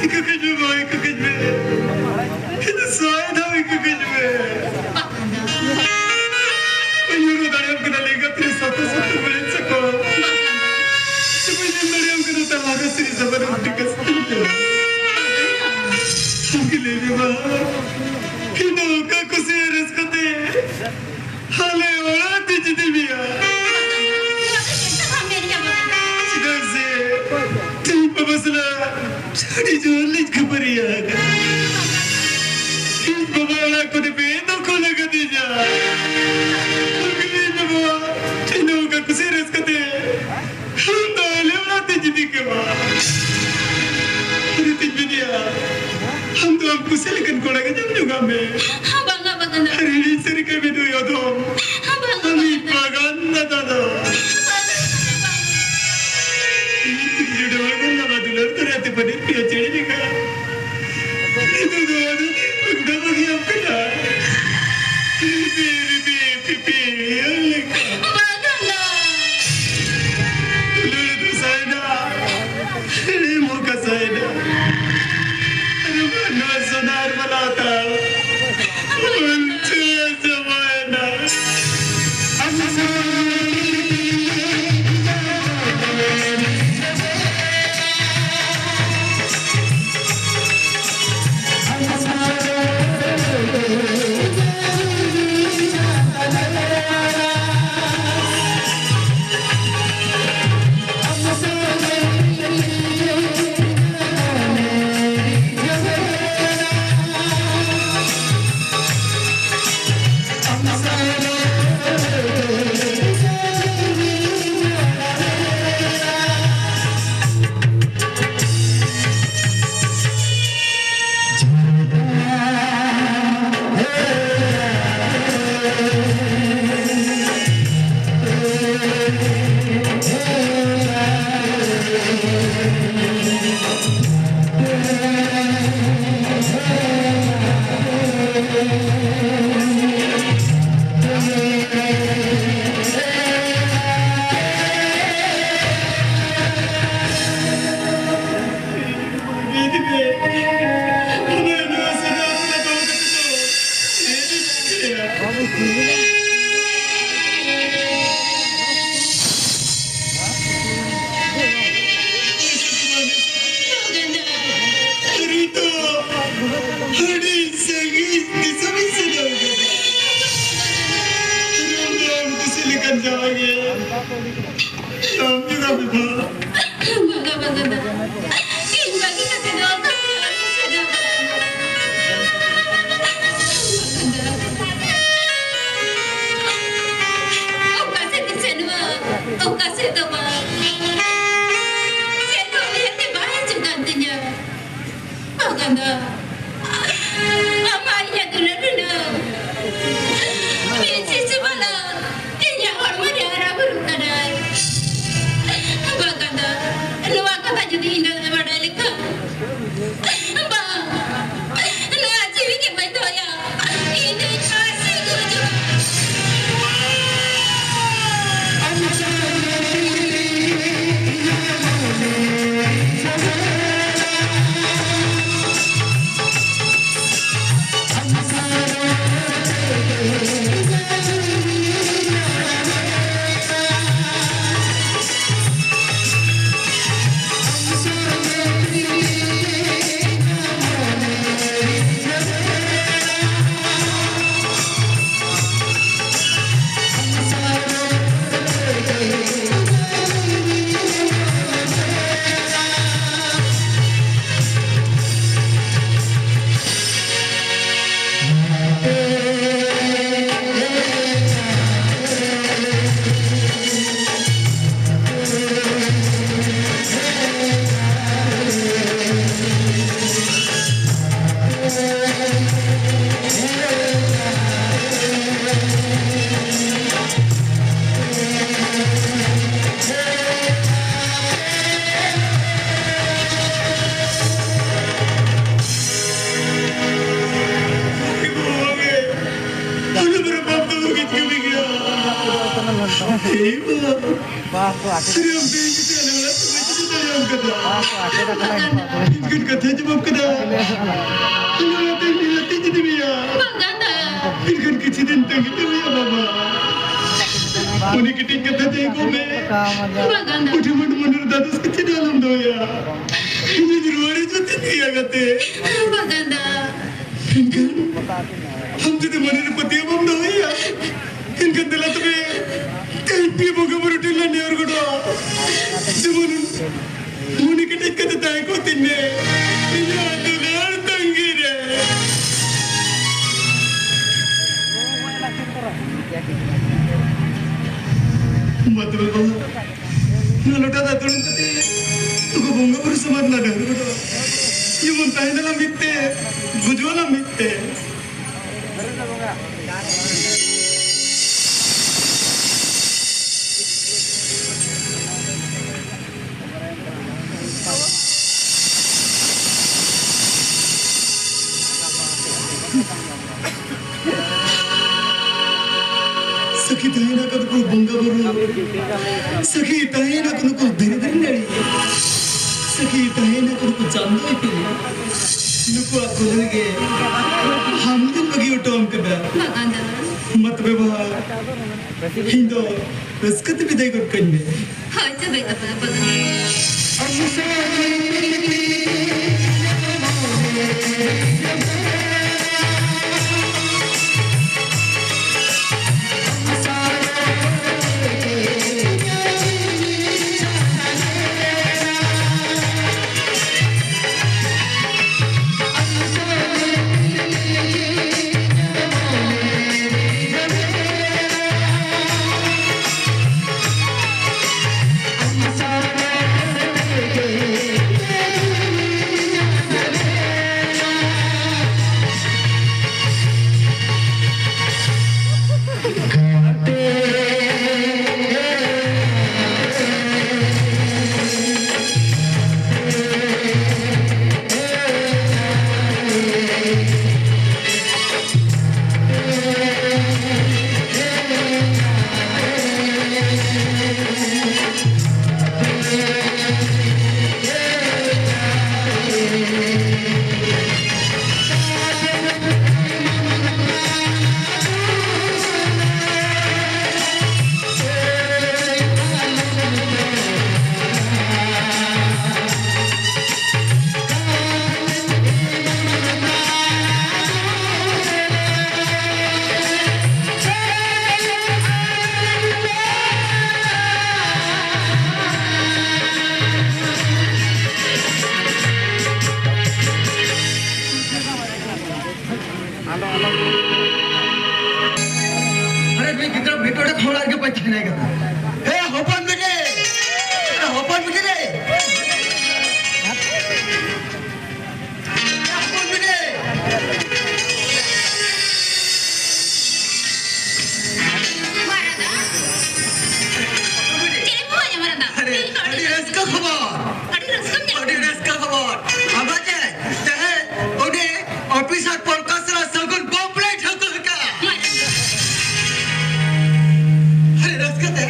ᱤᱠᱟᱹ ᱠᱟᱹᱧ ᱢᱮ ᱵᱟᱵᱟ, ᱤᱠᱟᱹ ᱠᱟᱹᱧ ᱢᱮ᱾ ᱤᱧ ᱫᱚ ᱥᱟᱭ ᱫᱷᱟᱣ ᱤᱠᱟᱹ ᱠᱟᱹᱧ ᱢᱮ᱾ ᱵᱟᱹᱧ ᱦᱚᱨᱚ ᱫᱟᱲᱮᱭᱟᱢ ᱠᱟᱱᱟ ᱞᱮᱸᱜᱟ ᱛᱤ ᱨᱮ ᱥᱟᱛᱟ ᱥᱟᱛᱟ ᱵᱟᱹᱲᱤᱡ ᱥᱟᱠᱚᱢ᱾ ᱵᱟᱹᱧ ᱧᱮᱞ ᱫᱟᱲᱮᱭᱟᱢ ᱠᱟᱱᱟ ᱛᱟᱞᱟ ᱨᱮ ᱥᱤᱨᱤ ᱥᱟᱵᱟᱱ ᱨᱩᱴᱤ ᱠᱟᱥᱛᱤᱧ ᱡᱚᱢ᱾ ᱟᱢ ᱜᱮ ᱞᱟᱹᱭ ᱢᱮ ᱢᱟ, ᱤᱧ ᱫᱚ ᱚᱠᱟ ᱠᱩᱥᱤ ᱨᱟᱹᱥᱠᱟᱹ ᱛᱮ ᱟᱞᱮ ᱚᱲᱟᱜ ᱛᱮ ᱡᱩᱫᱤ ᱢᱮᱭᱟ᱾ ᱪᱮᱫᱟᱜ ᱥᱮ ᱛᱮᱦᱮᱧ ᱵᱟᱵᱟ ᱥᱟᱞᱟᱜ ᱟᱹᱰᱤ ᱡᱳᱨ ᱞᱤᱧ ᱠᱷᱟᱹᱯᱟᱹᱨᱤᱭᱟᱹ ᱟᱠᱟᱱᱟ᱾ ᱤᱧ ᱵᱟᱵᱟ ᱚᱲᱟᱜ ᱠᱷᱚᱱ ᱯᱮ ᱫᱚᱠᱷᱚᱞ ᱟᱠᱟᱫᱤᱧᱟ᱾ ᱤᱧ ᱵᱟᱵᱟ ᱴᱷᱮᱱ ᱱᱚᱝᱠᱟ ᱠᱩᱥᱤ ᱨᱟᱹᱥᱠᱟᱹ ᱛᱮ ᱟᱢ ᱫᱚ ᱟᱞᱮ ᱚᱲᱟᱜ ᱛᱮ ᱡᱩᱫᱤ ᱠᱮᱢᱟ᱾ ᱟᱫᱚ ᱛᱤᱧ ᱢᱮᱱᱮᱜᱼᱟ, ᱟᱢ ᱫᱚ ᱟᱢ ᱠᱩᱥᱤ ᱞᱮᱠᱟᱱ ᱠᱚᱲᱟ ᱜᱮ ᱧᱟᱢ ᱧᱚᱜᱟᱜ ᱢᱮ᱾ ᱵᱟᱝᱟ, ᱵᱟᱝᱟ, ᱵᱟᱝᱟ᱾ ᱟᱨ ᱤᱧ ᱥᱟᱹᱨᱤ ᱠᱟᱹᱢᱤ ᱫᱚ ᱟᱫᱚ ᱵᱟᱝᱟ, ᱟᱢᱤᱡ ᱵᱟᱝᱟ᱾ ᱵᱟᱜᱟᱱ ᱫᱟᱫᱟ ᱫᱚ᱾ ᱵᱟᱝᱟ, ᱵᱟᱝᱟ, ᱵᱟᱝᱟ᱾ ᱤᱧ ᱛᱤᱧ ᱡᱩᱰᱟᱹᱣ ᱟᱠᱟᱱ ᱵᱟᱵᱟ ᱫᱩᱞᱟᱹᱲ ᱫᱚᱨᱭᱟ ᱛᱮ ᱯᱟᱹᱰᱤᱨ ᱯᱤᱭᱟ ᱪᱮᱬᱮ ᱞᱮᱠᱟ᱾ ᱱᱤᱛᱚᱜ ᱫᱚ ᱟᱫᱚ ᱵᱟᱹᱜᱤᱭᱟᱢ ᱠᱟᱱᱟ᱾ ᱨᱤᱯᱤ, ᱨᱤᱯᱤ, ᱯᱤᱯᱤ, ᱤᱭᱟᱹ ᱞᱮᱠᱟ᱾ ᱵᱟᱝᱟ᱾ ᱫᱩᱞᱟᱹᱲ ᱫᱚ ᱥᱟᱭᱱᱟ᱾ ᱦᱮᱲᱮᱢ ᱦᱚᱸ ᱠᱟᱥᱟᱭᱮᱱᱟ᱾ ᱟᱨ ᱱᱚᱣᱟ ᱥᱚᱱᱟ ᱟᱨ ᱢᱟᱞᱟ ᱛᱟᱢ ᱚᱱᱛᱮ ᱪᱟᱵᱟᱭᱮᱱᱟ᱾ ᱡᱟᱶᱟᱭ ᱜᱮ, ᱟᱢ ᱪᱮᱫᱟᱜ ᱵᱤᱵᱷᱟ? ᱵᱟᱝᱟ, ᱵᱟᱝᱟ, ᱵᱟᱝᱟ᱾ ᱤᱧ ᱵᱟᱹᱜᱤ ᱠᱟᱛᱮ ᱫᱚ ᱚᱠᱟ ᱥᱮᱫ ᱦᱚᱸ ᱟᱞᱚᱢ ᱥᱮᱱᱚᱜᱼᱟ᱾ ᱚᱠᱟ ᱥᱮᱫ ᱤᱧ ᱥᱮᱱᱚᱜᱼᱟ? ᱚᱠᱟ ᱥᱮᱫ ᱫᱚ ᱵᱟᱝ᱾ ᱪᱮᱫ ᱦᱚᱸ ᱩᱭᱦᱟᱹᱨ ᱛᱮ ᱵᱟᱭ ᱦᱤᱡᱩᱜ ᱠᱟᱱ ᱛᱤᱧᱟᱹ᱾ ᱵᱟᱝᱟ ᱫᱟ, ᱟᱢᱟᱜ ᱤᱧᱟᱹᱜ ᱫᱩᱞᱟᱹᱲ ᱨᱮᱱᱟᱜ ᱢᱤᱫ ᱥᱤᱥᱤ ᱵᱟᱞᱟ ᱤᱧᱟᱹᱜ ᱦᱚᱲᱢᱚ ᱨᱮ ᱦᱟᱨᱟ ᱵᱩᱨᱩᱜ ᱠᱟᱱᱟᱭ᱾ ᱵᱟᱝᱟ ᱫᱟ, ᱱᱚᱣᱟ ᱠᱟᱛᱷᱟ ᱡᱩᱫᱤ ᱤᱧ ᱫᱟᱫᱟᱭ ᱵᱟᱰᱟᱭ ᱞᱮᱠᱷᱟᱱ, ᱵᱟᱝ, ᱱᱚᱣᱟ ᱡᱤᱣᱤ ᱜᱮ ᱵᱟᱹᱧ ᱫᱚᱦᱚᱭᱟ᱾ ᱤᱧ ᱫᱚᱧ ᱯᱷᱟᱸᱥᱤ ᱜᱩᱡᱩᱜᱼᱟ᱾ ᱟᱞᱚᱢ ᱨᱟᱯᱟᱜ ᱫᱚ ᱜᱤᱫ ᱠᱟᱹᱢᱤ ᱜᱮᱭᱟ᱾ ᱮᱭ ᱵᱟᱵᱟ᱾ ᱵᱟᱥ ᱫᱚ ᱟᱴᱮᱫ ᱥᱟᱹᱨᱤ ᱟᱢ ᱛᱮ ᱤᱧ ᱠᱟᱛᱮ ᱟᱞᱮ ᱚᱲᱟᱜ ᱥᱚᱢᱚᱭ ᱪᱮᱫ ᱫᱟᱲᱮᱭᱟᱢ ᱠᱟᱱᱟ? ᱵᱟᱥ ᱫᱚ ᱟᱴᱮᱫ ᱟᱠᱟᱱᱟ, ᱤᱧ ᱵᱟᱵᱟ᱾ ᱤᱧ ᱠᱷᱚᱱ ᱠᱟᱛᱷᱟ ᱡᱚᱵᱟᱵ ᱠᱟᱫᱟ᱾ ᱟᱞᱮ ᱚᱲᱟᱜ ᱛᱮ ᱤᱧ ᱞᱟᱹᱛᱤᱧ ᱤᱫᱤ ᱢᱮᱭᱟ᱾ ᱵᱟᱝ ᱜᱟᱱᱚᱜᱼᱟ᱾ ᱤᱧ ᱠᱷᱚᱱ ᱠᱤᱪᱷᱩ ᱫᱤᱱ ᱛᱟᱺᱜᱤ ᱛᱮ ᱦᱩᱭᱩᱜᱼᱟ ᱵᱟᱵᱟ᱾ ᱩᱱᱤ ᱠᱟᱹᱴᱤᱡ ᱠᱟᱛᱷᱟ ᱛᱮ ᱠᱚ ᱢᱮ᱾ ᱵᱟᱝ ᱜᱟᱱᱚᱜᱼᱟ᱾ ᱩᱱᱤ ᱢᱚᱱ ᱢᱚᱱᱮ ᱨᱮ ᱫᱟᱫᱩᱥ ᱠᱤᱪᱷᱩ ᱫᱚ ᱟᱞᱚᱢ ᱫᱚᱦᱚᱭᱟ᱾ ᱤᱧᱤᱧ ᱨᱩᱣᱟᱹᱲ ᱦᱤᱡᱩᱜ ᱛᱤᱧ ᱜᱮᱭᱟ ᱜᱟᱛᱮ᱾ ᱵᱟᱝ ᱜᱟᱱᱚᱜᱼᱟ᱾ ᱮᱱᱠᱷᱟᱱ ᱟᱢ ᱡᱩᱫᱤ ᱢᱚᱱᱮ ᱨᱮ ᱯᱟᱹᱛᱭᱟᱹᱣ ᱵᱟᱢ ᱫᱚᱦᱚᱭᱟ, ᱮᱱᱠᱷᱟᱱ ᱫᱮᱞᱟ ᱛᱚᱵᱮ ᱠᱚ ᱛᱤᱧ ᱢᱮ, ᱤᱧᱟᱹᱜ ᱫᱩᱞᱟᱹᱲ ᱛᱟᱺᱜᱤ ᱨᱮ᱾ ᱢᱟ ᱛᱚᱵᱮ ᱵᱟᱵᱟ, ᱱᱚᱣᱟ ᱞᱚᱴᱟ ᱫᱟᱜ ᱫᱩᱲᱩᱵ ᱠᱟᱛᱮ ᱱᱩᱠᱩ ᱵᱚᱸᱜᱟ ᱵᱩᱨᱩ ᱥᱟᱢᱟᱝ ᱨᱮ ᱰᱟᱹᱦᱟᱹᱨ ᱜᱚᱫᱚᱜ᱾ ᱡᱮᱢᱚᱱ ᱛᱟᱦᱮᱱ ᱟᱞᱟᱝ ᱢᱤᱫ ᱛᱮ, ᱜᱩᱡᱩᱜ ᱟᱞᱟᱝ ᱢᱤᱫ ᱛᱮ᱾ ᱥᱟᱹᱠᱷᱤ ᱛᱟᱦᱮᱱᱟ ᱠᱚ ᱱᱩᱠᱩ ᱵᱚᱸᱜᱟ ᱵᱩᱨᱩ, ᱥᱟᱹᱠᱷᱤ ᱛᱟᱦᱮᱱᱟ ᱠᱚ ᱱᱩᱠᱩ ᱫᱷᱤᱨᱤ ᱫᱷᱤᱨᱤ ᱱᱟᱹᱲᱤ, ᱥᱟᱹᱠᱷᱤ ᱛᱟᱦᱮᱱᱟ ᱠᱚ ᱱᱩᱠᱩ ᱪᱟᱸᱫᱚ ᱤᱯᱤᱞ, ᱱᱩᱠᱩᱣᱟᱜ ᱠᱚᱞᱮ ᱨᱮᱜᱮ ᱦᱟᱢᱫᱤᱱ ᱵᱟᱹᱜᱤ ᱦᱚᱴᱚᱣᱟᱢ ᱠᱟᱱᱟ᱾ ᱵᱟᱝ ᱟᱫᱚ᱾ ᱢᱟ ᱛᱚᱵᱮ ᱵᱟᱦᱟ, ᱤᱧ ᱫᱚ ᱨᱟᱹᱥᱠᱟᱹ ᱛᱮ ᱵᱤᱫᱟᱹᱭ ᱜᱚᱫ ᱠᱟᱹᱧ ᱢᱮ᱾ ᱦᱳᱭ, ᱛᱚᱵᱮ ᱵᱟᱵᱟ, ᱵᱚᱞᱚᱱ ᱢᱮ᱾ ᱚᱲᱟᱜ ᱨᱮᱜᱮ ᱯᱟᱹᱪᱤ ᱠᱟᱱᱟᱭ ᱠᱟᱱᱟ᱾ ᱦᱮ ᱦᱚᱯᱚᱱ ᱵᱤᱴᱤ, ᱦᱮ ᱦᱚᱯᱚᱱ ᱵᱤᱴᱤ ᱨᱮ, ᱦᱚᱯᱚᱱ ᱵᱤᱴᱤ᱾ ᱢᱟᱨᱟᱝ ᱫᱟ, ᱪᱮᱫ ᱮᱢ ᱦᱚᱦᱚ ᱟᱹᱧᱟ ᱢᱟᱨᱟᱝ ᱫᱟ? ᱟᱹᱰᱤ, ᱟᱹᱰᱤ ᱨᱟᱹᱥᱠᱟᱹ ᱠᱷᱚᱵᱚᱨ᱾ ᱟᱹᱰᱤ ᱨᱟᱹᱥᱠᱟᱹᱢ ᱧᱟᱢ ᱟᱹᱰᱤ ᱨᱟᱹᱥᱠᱟᱹ ᱠᱷᱚᱵᱚᱨ᱾ ᱟᱵᱟ ᱪᱮ, ᱛᱮᱦᱮᱧ ᱩᱱᱤ ᱚᱯᱷᱤᱥᱟᱨ ᱯᱨᱚᱠᱟᱥ ᱨᱮ ᱥᱟᱹᱜᱩᱱ ᱵᱟᱯᱞᱟᱭ ᱴᱷᱟᱹᱣᱠᱟᱹ ᱟᱠᱟᱫᱼᱟ᱾ ᱟᱹᱰᱤ ᱨᱟᱹᱥᱠᱟᱹ ᱛᱮ᱾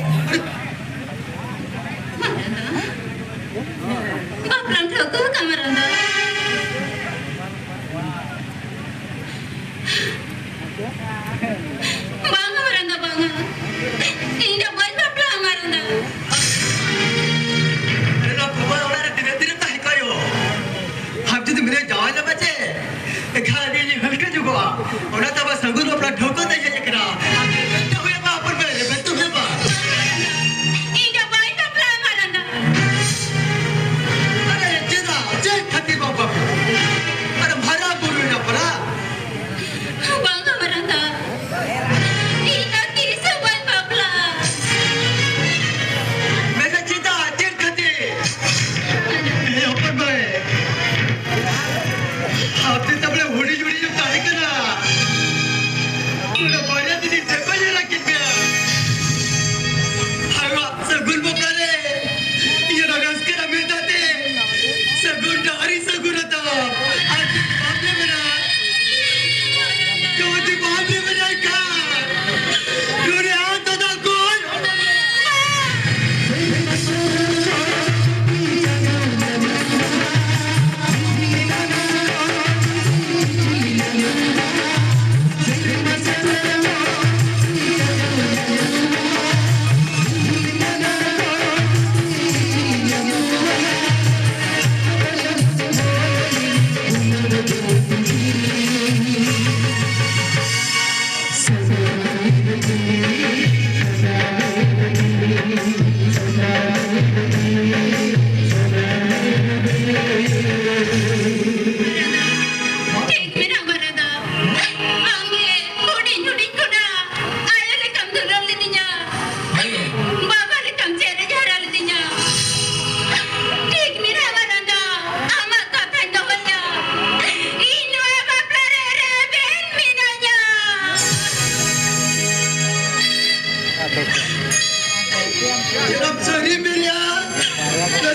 ᱪᱮᱫᱟᱜ ᱥᱟᱹᱨᱤ ᱢᱮᱱᱮᱜᱼᱟ?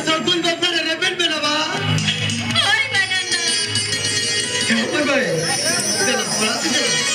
ᱥᱟᱹᱜᱩᱱ ᱵᱟᱯᱞᱟ ᱨᱮ ᱨᱮᱵᱮᱱ ᱵᱮᱱᱟᱣᱟ? ᱦᱳᱭ, ᱵᱟᱱᱟᱨ ᱫᱚ᱾ ᱦᱮᱸ, ᱦᱳᱭ, ᱦᱳᱭ᱾ ᱫᱮᱞᱟ, ᱚᱲᱟᱜ ᱥᱮᱫ ᱪᱟᱞᱟᱜ᱾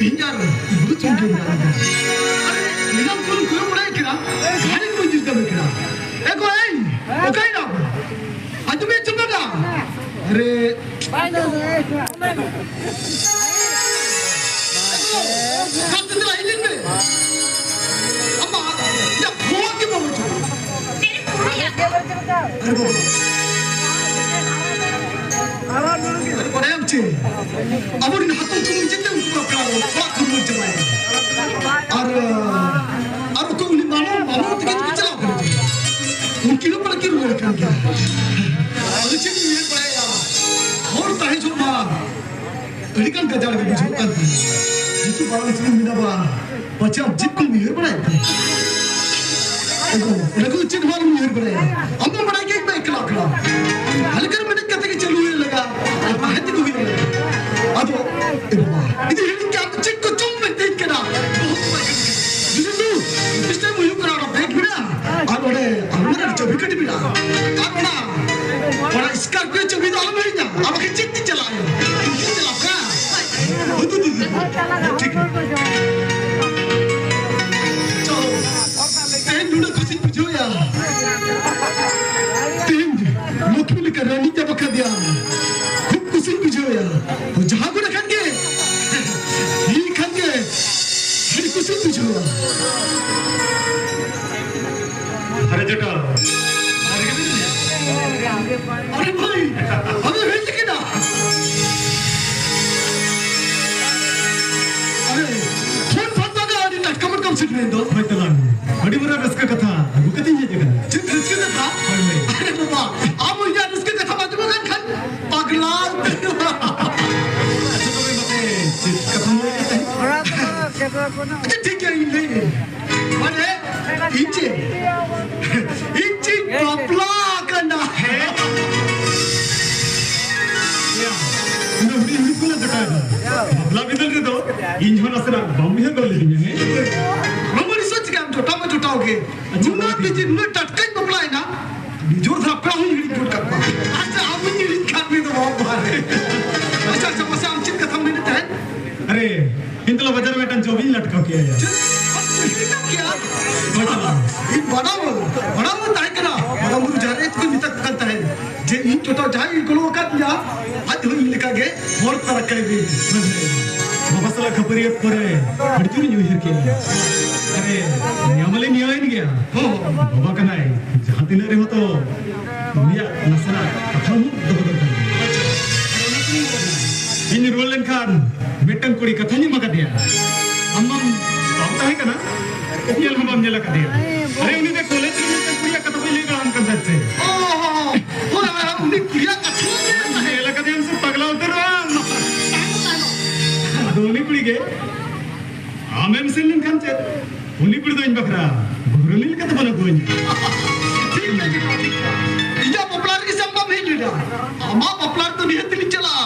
ᱤᱧ ᱟᱨ ᱵᱩᱨᱩ ᱪᱚᱴ ᱨᱮ ᱢᱮᱱᱟᱜ ᱞᱤᱧᱟ᱾ ᱟᱨᱮ, ᱱᱤᱡᱟᱢ ᱠᱚᱧ ᱠᱚᱭᱚᱜ ᱵᱟᱲᱟᱭ ᱠᱟᱱᱟ, ᱜᱷᱟᱹᱲᱤᱡ ᱵᱟᱹᱧ ᱵᱩᱡᱽ ᱫᱟᱲᱮᱭᱟᱜ ᱠᱟᱱᱟ᱾ ᱮ ᱜᱚ, ᱮᱭ, ᱚᱠᱟᱭᱮᱱᱟᱢ? ᱟᱸᱡᱚᱢᱮᱫ ᱪᱚ ᱵᱟᱝᱟ? ᱟᱨᱮ, ᱠᱟᱱ ᱛᱮ ᱫᱮᱞᱟ, ᱦᱤᱡᱩᱜ ᱢᱮ᱾ ᱟᱢᱟᱜ ᱭᱟ ᱯᱷᱳᱱ ᱜᱮ ᱵᱟᱹᱱᱩᱜ ᱛᱟᱢᱟ᱾ ᱟᱨᱮ ᱵᱟᱵᱟ᱾ ᱵᱟᱲᱟᱭᱟᱢ ᱪᱮ? ᱟᱵᱚᱨᱮᱱ ᱦᱟᱛᱚᱢ ᱠᱚ ᱡᱮᱛᱮ ᱩᱱᱠᱩ ᱵᱟᱯᱞᱟ ᱚᱲᱟᱜ ᱠᱚ ᱨᱩᱣᱟᱹᱲ ᱪᱟᱵᱟᱭᱮᱱᱟ᱾ ᱟᱨ, ᱟᱨ ᱚᱠᱚᱭ ᱩᱱᱤ ᱢᱟᱢᱚ, ᱢᱟᱢᱚ ᱛᱟᱹᱠᱤᱱ ᱫᱚᱠᱤᱱ ᱪᱟᱞᱟᱣ ᱠᱟᱱᱟ᱾ ᱩᱱᱠᱤᱱ ᱦᱚᱸ ᱯᱟᱞᱮ ᱠᱤᱱ ᱨᱩᱣᱟᱹᱲ ᱠᱟᱱ ᱜᱮᱭᱟ᱾ ᱟᱫᱚ ᱪᱮᱫ ᱤᱧ ᱩᱭᱦᱟᱹᱨ ᱵᱟᱲᱟᱭᱟ? ᱦᱚᱲ ᱛᱟᱦᱮᱸ ᱡᱚᱜ ᱢᱟ᱾ ᱟᱹᱰᱤ ᱜᱟᱱ ᱜᱟᱡᱟᱲ ᱜᱮ ᱵᱩᱡᱷᱟᱹᱜ ᱠᱟᱱ ᱛᱤᱧᱟ᱾ ᱡᱮᱦᱮᱛᱩ ᱵᱟᱨᱚ ᱵᱚᱪᱷᱚᱨ ᱢᱮᱱᱟᱜᱼᱟ, ᱯᱟᱪᱷᱮ ᱟᱢ ᱪᱮᱫ ᱠᱚᱢ ᱩᱭᱦᱟᱹᱨ ᱵᱟᱲᱟᱭᱮᱫ ᱛᱮ? ᱮᱠᱫᱚᱢ, ᱚᱱᱟ ᱠᱚᱫᱚ ᱪᱮᱫ ᱦᱚᱸ ᱟᱞᱚᱢ ᱩᱭᱦᱟᱹᱨ ᱵᱟᱲᱟᱭᱟ᱾ ᱟᱢ ᱫᱚ ᱵᱟᱲᱟᱭ ᱜᱮᱭᱟ ᱤᱧ ᱢᱟ ᱮᱠᱞᱟ ᱮᱠᱞᱟ᱾ ᱦᱟᱞᱠᱟ ᱨᱮ ᱢᱮᱱᱮᱡ ᱠᱟᱛᱮ ᱜᱮ ᱪᱟᱹᱞᱩ ᱦᱩᱭᱩᱜ ᱞᱟᱜᱟ, ᱟᱨ ᱛᱟᱦᱮᱸ ᱛᱮᱜᱮ ᱦᱩᱭᱩᱜ ᱞᱟᱜᱟ᱾ ᱟᱫᱚ, ᱮ ᱵᱟᱵᱟ, ᱤᱧ ᱫᱚ ᱦᱤᱲᱤᱧ ᱠᱮᱫ ᱟᱢ ᱫᱚ ᱪᱮᱫ ᱠᱚᱪᱚᱢ ᱢᱮᱛᱟᱹᱧ ᱠᱟᱱᱟ᱾ ᱵᱚᱦᱩᱛ ᱵᱟᱭ ᱜᱟᱱᱚᱜ ᱠᱟᱱᱟ᱾ ᱵᱩᱡᱷᱟᱹᱣ ᱫᱚ, ᱚᱯᱷᱤᱥ ᱴᱟᱭᱤᱢ ᱦᱩᱭᱩᱜ ᱠᱟᱱᱟ, ᱚᱱᱟ ᱵᱮᱜᱽ ᱢᱮᱱᱟᱜᱼᱟ, ᱟᱨ ᱚᱸᱰᱮ ᱟᱞᱢᱟᱨᱟ ᱨᱮ ᱪᱟᱹᱵᱤ ᱠᱟᱹᱴᱤ ᱢᱮᱱᱟᱜᱼᱟ, ᱟᱨ ᱚᱱᱟ, ᱚᱱᱟ ᱥᱠᱟᱨᱯᱤᱭᱳ ᱪᱟᱹᱵᱤ ᱫᱚ ᱟᱞᱚᱢ ᱦᱤᱲᱤᱧᱟ, ᱟᱨ ᱵᱟᱠᱷᱟᱱ ᱪᱮᱫ ᱛᱮ ᱪᱟᱞᱟᱜ ᱦᱩᱭᱩᱜᱼᱟ? ᱪᱮᱫ ᱛᱮ ᱪᱟᱞᱟᱜ ᱦᱩᱭᱩᱜᱼᱟ? ᱴᱷᱤᱠ ᱜᱮᱭᱟ᱾ ᱪᱚ, ᱛᱮᱦᱮᱧ ᱱᱩᱱᱟᱹᱜ ᱠᱩᱥᱤᱧ ᱵᱩᱡᱷᱟᱹᱣᱮᱫᱼᱟ᱾ ᱛᱮᱦᱮᱧ ᱞᱚᱠᱷᱢᱤ ᱞᱮᱠᱟ ᱨᱟᱱᱤ ᱪᱟᱵᱟ ᱠᱟᱫᱮᱭᱟ᱾ ᱠᱷᱩᱵ ᱠᱩᱥᱤᱧ ᱵᱩᱡᱷᱟᱹᱣᱮᱫᱼᱟ᱾ ᱡᱟᱦᱟᱸ ᱠᱚᱨᱮ ᱠᱷᱟᱱ ᱜᱮ, ᱤᱧ ᱠᱷᱟᱱ ᱜᱮ, ᱟᱹᱰᱤ ᱠᱩᱥᱤᱧ ᱵᱩᱡᱷᱟᱹᱣᱟ᱾ ᱟᱨᱮ ᱡᱚᱴᱟᱣ᱾ ᱟᱨᱮ ᱵᱷᱟᱭ, ᱟᱢᱮᱢ ᱦᱮᱡ ᱠᱟᱱᱟ? ᱟᱨᱮ, ᱯᱷᱳᱱ ᱯᱷᱟᱱ ᱵᱟᱝᱟ, ᱟᱹᱰᱤ ᱴᱟᱴᱠᱟ ᱢᱟᱴᱠᱟᱢ ᱥᱮᱴᱮᱨᱮᱱ ᱫᱚ᱾ ᱦᱳᱭ ᱛᱟᱞᱟᱝ, ᱟᱹᱰᱤ ᱢᱟᱨᱟᱝ ᱨᱟᱹᱥᱠᱟᱹ ᱠᱟᱛᱷᱟ ᱟᱹᱜᱩ ᱠᱟᱛᱮᱧ ᱦᱮᱡ ᱟᱠᱟᱱᱟ᱾ ᱪᱮᱫ ᱨᱟᱹᱥᱠᱟᱹ ᱠᱟᱛᱷᱟ? ᱦᱳᱭ, ᱦᱳᱭ᱾ ᱟᱨᱮ ᱵᱟᱵᱟ, ᱟᱢ ᱤᱧᱟᱹᱜ ᱨᱟᱹᱥᱠᱟᱹ ᱠᱟᱛᱷᱟᱢ ᱟᱸᱡᱚᱢ ᱠᱟᱱ ᱠᱷᱟᱱ ᱯᱟᱜᱽᱞᱟ ᱩᱛᱟᱹᱨᱚᱜᱼᱟ᱾ ᱟᱪᱪᱷᱟ, ᱛᱚᱵᱮ ᱢᱟᱥᱮ, ᱪᱮᱫ ᱠᱟᱛᱷᱟᱢ ᱞᱟᱹᱭ ᱮᱫ ᱛᱟᱦᱮᱸᱫ? ᱟᱪᱪᱷᱟ, ᱴᱷᱤᱠ ᱜᱮᱭᱟ, ᱤᱧ ᱞᱟᱹᱭ ᱟᱹᱧ᱾ ᱢᱟᱱᱮ, ᱤᱧ ᱪᱮᱫ? ᱤᱧ ᱪᱮᱫ ᱵᱟᱯᱞᱟ ᱟᱠᱟᱱᱟ? ᱦᱮᱸ? ᱭᱟ, ᱩᱱᱟᱹᱜ ᱦᱩᱰᱤᱧ ᱦᱩᱰᱤᱧ ᱠᱷᱚᱱᱟᱜ ᱡᱚᱴᱟᱣ ᱮᱱᱟ᱾ ᱵᱟᱯᱞᱟ ᱵᱤᱫᱟᱹᱞ ᱨᱮᱫᱚ ᱤᱧ ᱦᱚᱸ ᱱᱟᱥᱮᱱᱟᱜ ᱵᱟᱢ ᱩᱭᱦᱟᱹᱨ ᱜᱚᱫ ᱞᱤᱫᱤᱧᱟ, ᱦᱮᱸ? ᱢᱟᱢᱟ ᱱᱤᱥᱚᱭ ᱪᱤᱠᱟᱹᱢ ᱡᱚᱴᱟᱣ ᱢᱟ ᱡᱚᱴᱟᱣ ᱜᱮ᱾ ᱟᱪᱪᱷᱟ, ᱱᱩᱱᱟᱹᱜ ᱵᱟᱵᱟ᱾ ᱵᱤᱡᱤ, ᱱᱩᱱᱟᱹᱜ ᱴᱟᱴᱠᱟᱧ ᱵᱟᱯᱞᱟᱭᱮᱱᱟ, ᱱᱤᱡᱚᱨ ᱫᱷᱟᱨᱟ ᱯᱮᱲᱟ ᱦᱚᱸᱧ ᱦᱤᱲᱤᱧ ᱜᱚᱫ ᱠᱟᱜ ᱠᱚᱣᱟ᱾ ᱟᱪᱪᱷᱟ, ᱟᱢ ᱦᱚᱸᱧ ᱦᱤᱲᱤᱧ ᱠᱟᱫ ᱢᱮ ᱫᱚ ᱵᱟᱵᱟ ᱨᱮ᱾ ᱟᱪᱪᱷᱟ, ᱟᱪᱪᱷᱟ, ᱢᱟᱥᱮ ᱟᱢ ᱪᱮᱫ ᱠᱟᱛᱷᱟᱢ ᱢᱮᱱᱮᱫ ᱛᱟᱦᱮᱸᱫ? ᱟᱨᱮ, ᱵᱟᱡᱟᱨ ᱨᱮ ᱢᱤᱫᱴᱟᱝ ᱡᱚᱵᱤᱧ ᱞᱟᱴᱠᱟᱣ ᱠᱮᱜᱼᱟ ᱭᱟ᱾ ᱪᱮᱫ? ᱟᱢ ᱪᱮᱫ ᱮᱢ ᱢᱮᱛᱟ ᱠᱮᱜᱼᱟ? ᱦᱳᱭ ᱪᱟᱞᱟᱜ᱾ ᱤᱧ ᱵᱟᱱᱟᱢ, ᱵᱟᱱᱟᱢ ᱛᱟᱦᱮᱸ ᱠᱟᱱᱟ᱾ ᱵᱟᱱᱟᱢ ᱵᱩᱨᱩ ᱡᱟᱦᱟᱸ ᱨᱮ ᱠᱚ ᱢᱮᱛᱟ ᱠᱚ ᱠᱟᱱ ᱛᱟᱦᱮᱸᱫ ᱡᱮ ᱤᱧ ᱪᱚᱴᱟ ᱡᱟᱦᱟᱸᱭ ᱜᱚᱲᱚ ᱟᱠᱟᱫᱤᱧᱟ, ᱟᱡ ᱦᱚᱸ ᱤᱧ ᱞᱮᱠᱟ ᱜᱮ ᱦᱚᱲ ᱛᱟᱨᱟ ᱠᱟᱭ ᱢᱮ᱾ ᱵᱟᱵᱟ ᱥᱟᱞᱟᱜ ᱠᱷᱟᱹᱯᱟᱹᱨᱤᱭᱟᱹ ᱯᱚᱨᱮ ᱟᱹᱰᱤ ᱡᱳᱨᱤᱧ ᱩᱭᱦᱟᱹᱨ ᱠᱮᱜᱼᱟ᱾ ᱟᱨᱮ, ᱧᱟᱢ ᱢᱟᱞᱮ ᱧᱟᱢᱮᱱ ᱜᱮᱭᱟ᱾ ᱦᱚᱸ᱾ ᱵᱟᱵᱟ ᱠᱟᱱᱟᱭ, ᱡᱟᱦᱟᱸ ᱛᱤᱱᱟᱹᱜ ᱨᱮᱦᱚᱸ ᱛᱚ ᱩᱱᱤᱭᱟᱜ ᱱᱟᱥᱮᱱᱟᱜ ᱠᱟᱛᱷᱟ ᱦᱚᱸ ᱫᱚᱦᱚ ᱫᱚᱨᱠᱟᱨ᱾ ᱤᱧ ᱨᱩᱣᱟᱹᱲ ᱞᱮᱱᱠᱷᱟᱱ ᱢᱤᱫᱴᱟᱝ ᱠᱩᱲᱤ ᱠᱟᱛᱷᱟᱧ ᱮᱢ ᱟᱠᱟᱫᱮᱭᱟ᱾ ᱟᱢ ᱢᱟᱢ ᱵᱟᱢ ᱛᱟᱦᱮᱸ ᱠᱟᱱᱟ, ᱧᱮᱞ ᱦᱚᱸ ᱵᱟᱢ ᱧᱮᱞ ᱟᱠᱟᱫᱮᱭᱟ᱾ ᱟᱨᱮ, ᱩᱱᱤ ᱫᱚ ᱠᱚᱞᱮᱡᱽ ᱨᱮ ᱢᱤᱫᱴᱟᱝ ᱠᱩᱲᱤᱭᱟᱜ ᱠᱟᱛᱷᱟ ᱵᱟᱹᱧ ᱞᱟᱹᱭ ᱵᱟᱲᱟ ᱟᱢ ᱠᱟᱱ ᱛᱟᱦᱮᱸᱫ ᱥᱮ? ᱚ, ᱦᱚᱸ, ᱦᱚᱸ᱾ ᱦᱳᱭ, ᱦᱳᱭ, ᱩᱱᱤ ᱠᱩᱲᱤᱭᱟᱜ ᱠᱟᱛᱷᱟ ᱵᱟᱹᱧ ᱞᱟᱹᱭ ᱟᱠᱟᱫᱮᱭᱟ᱾ ᱧᱮᱞ ᱟᱠᱟᱫᱮᱭᱟᱢ ᱥᱮ ᱯᱟᱜᱽᱞᱟ ᱩᱛᱟᱹᱨᱚᱜ ᱟᱢ? ᱛᱟᱦᱮᱸ ᱫᱚ ᱛᱟᱦᱮᱸ ᱫᱚ᱾ ᱟᱫᱚ ᱩᱱᱤ ᱠᱩᱲᱤ ᱜᱮ ᱟᱢᱮᱢ ᱥᱮᱱ ᱞᱮᱱᱠᱷᱟᱱ ᱪᱮᱫ? ᱩᱱᱤ ᱠᱩᱲᱤ ᱫᱚ ᱤᱧ ᱵᱟᱠᱷᱨᱟ ᱵᱷᱩᱨᱟᱹᱞᱤ ᱞᱮᱠᱟᱛᱮ ᱵᱚᱞᱚ ᱠᱚᱣᱟᱧ᱾ ᱴᱷᱤᱠ ᱜᱮᱭᱟ, ᱴᱷᱤᱠ ᱜᱮᱭᱟ, ᱴᱷᱤᱠ ᱜᱮᱭᱟ᱾ ᱤᱧᱟᱜ ᱵᱟᱯᱞᱟ ᱨᱮᱜᱮ ᱥᱮ ᱟᱢ ᱵᱟᱢ ᱦᱮᱡ ᱞᱮᱱᱟ? ᱟᱢᱟᱜ ᱵᱟᱯᱞᱟ ᱨᱮᱫᱚ ᱱᱤᱦᱟᱹᱛ ᱤᱧ ᱪᱟᱞᱟᱜᱼᱟ᱾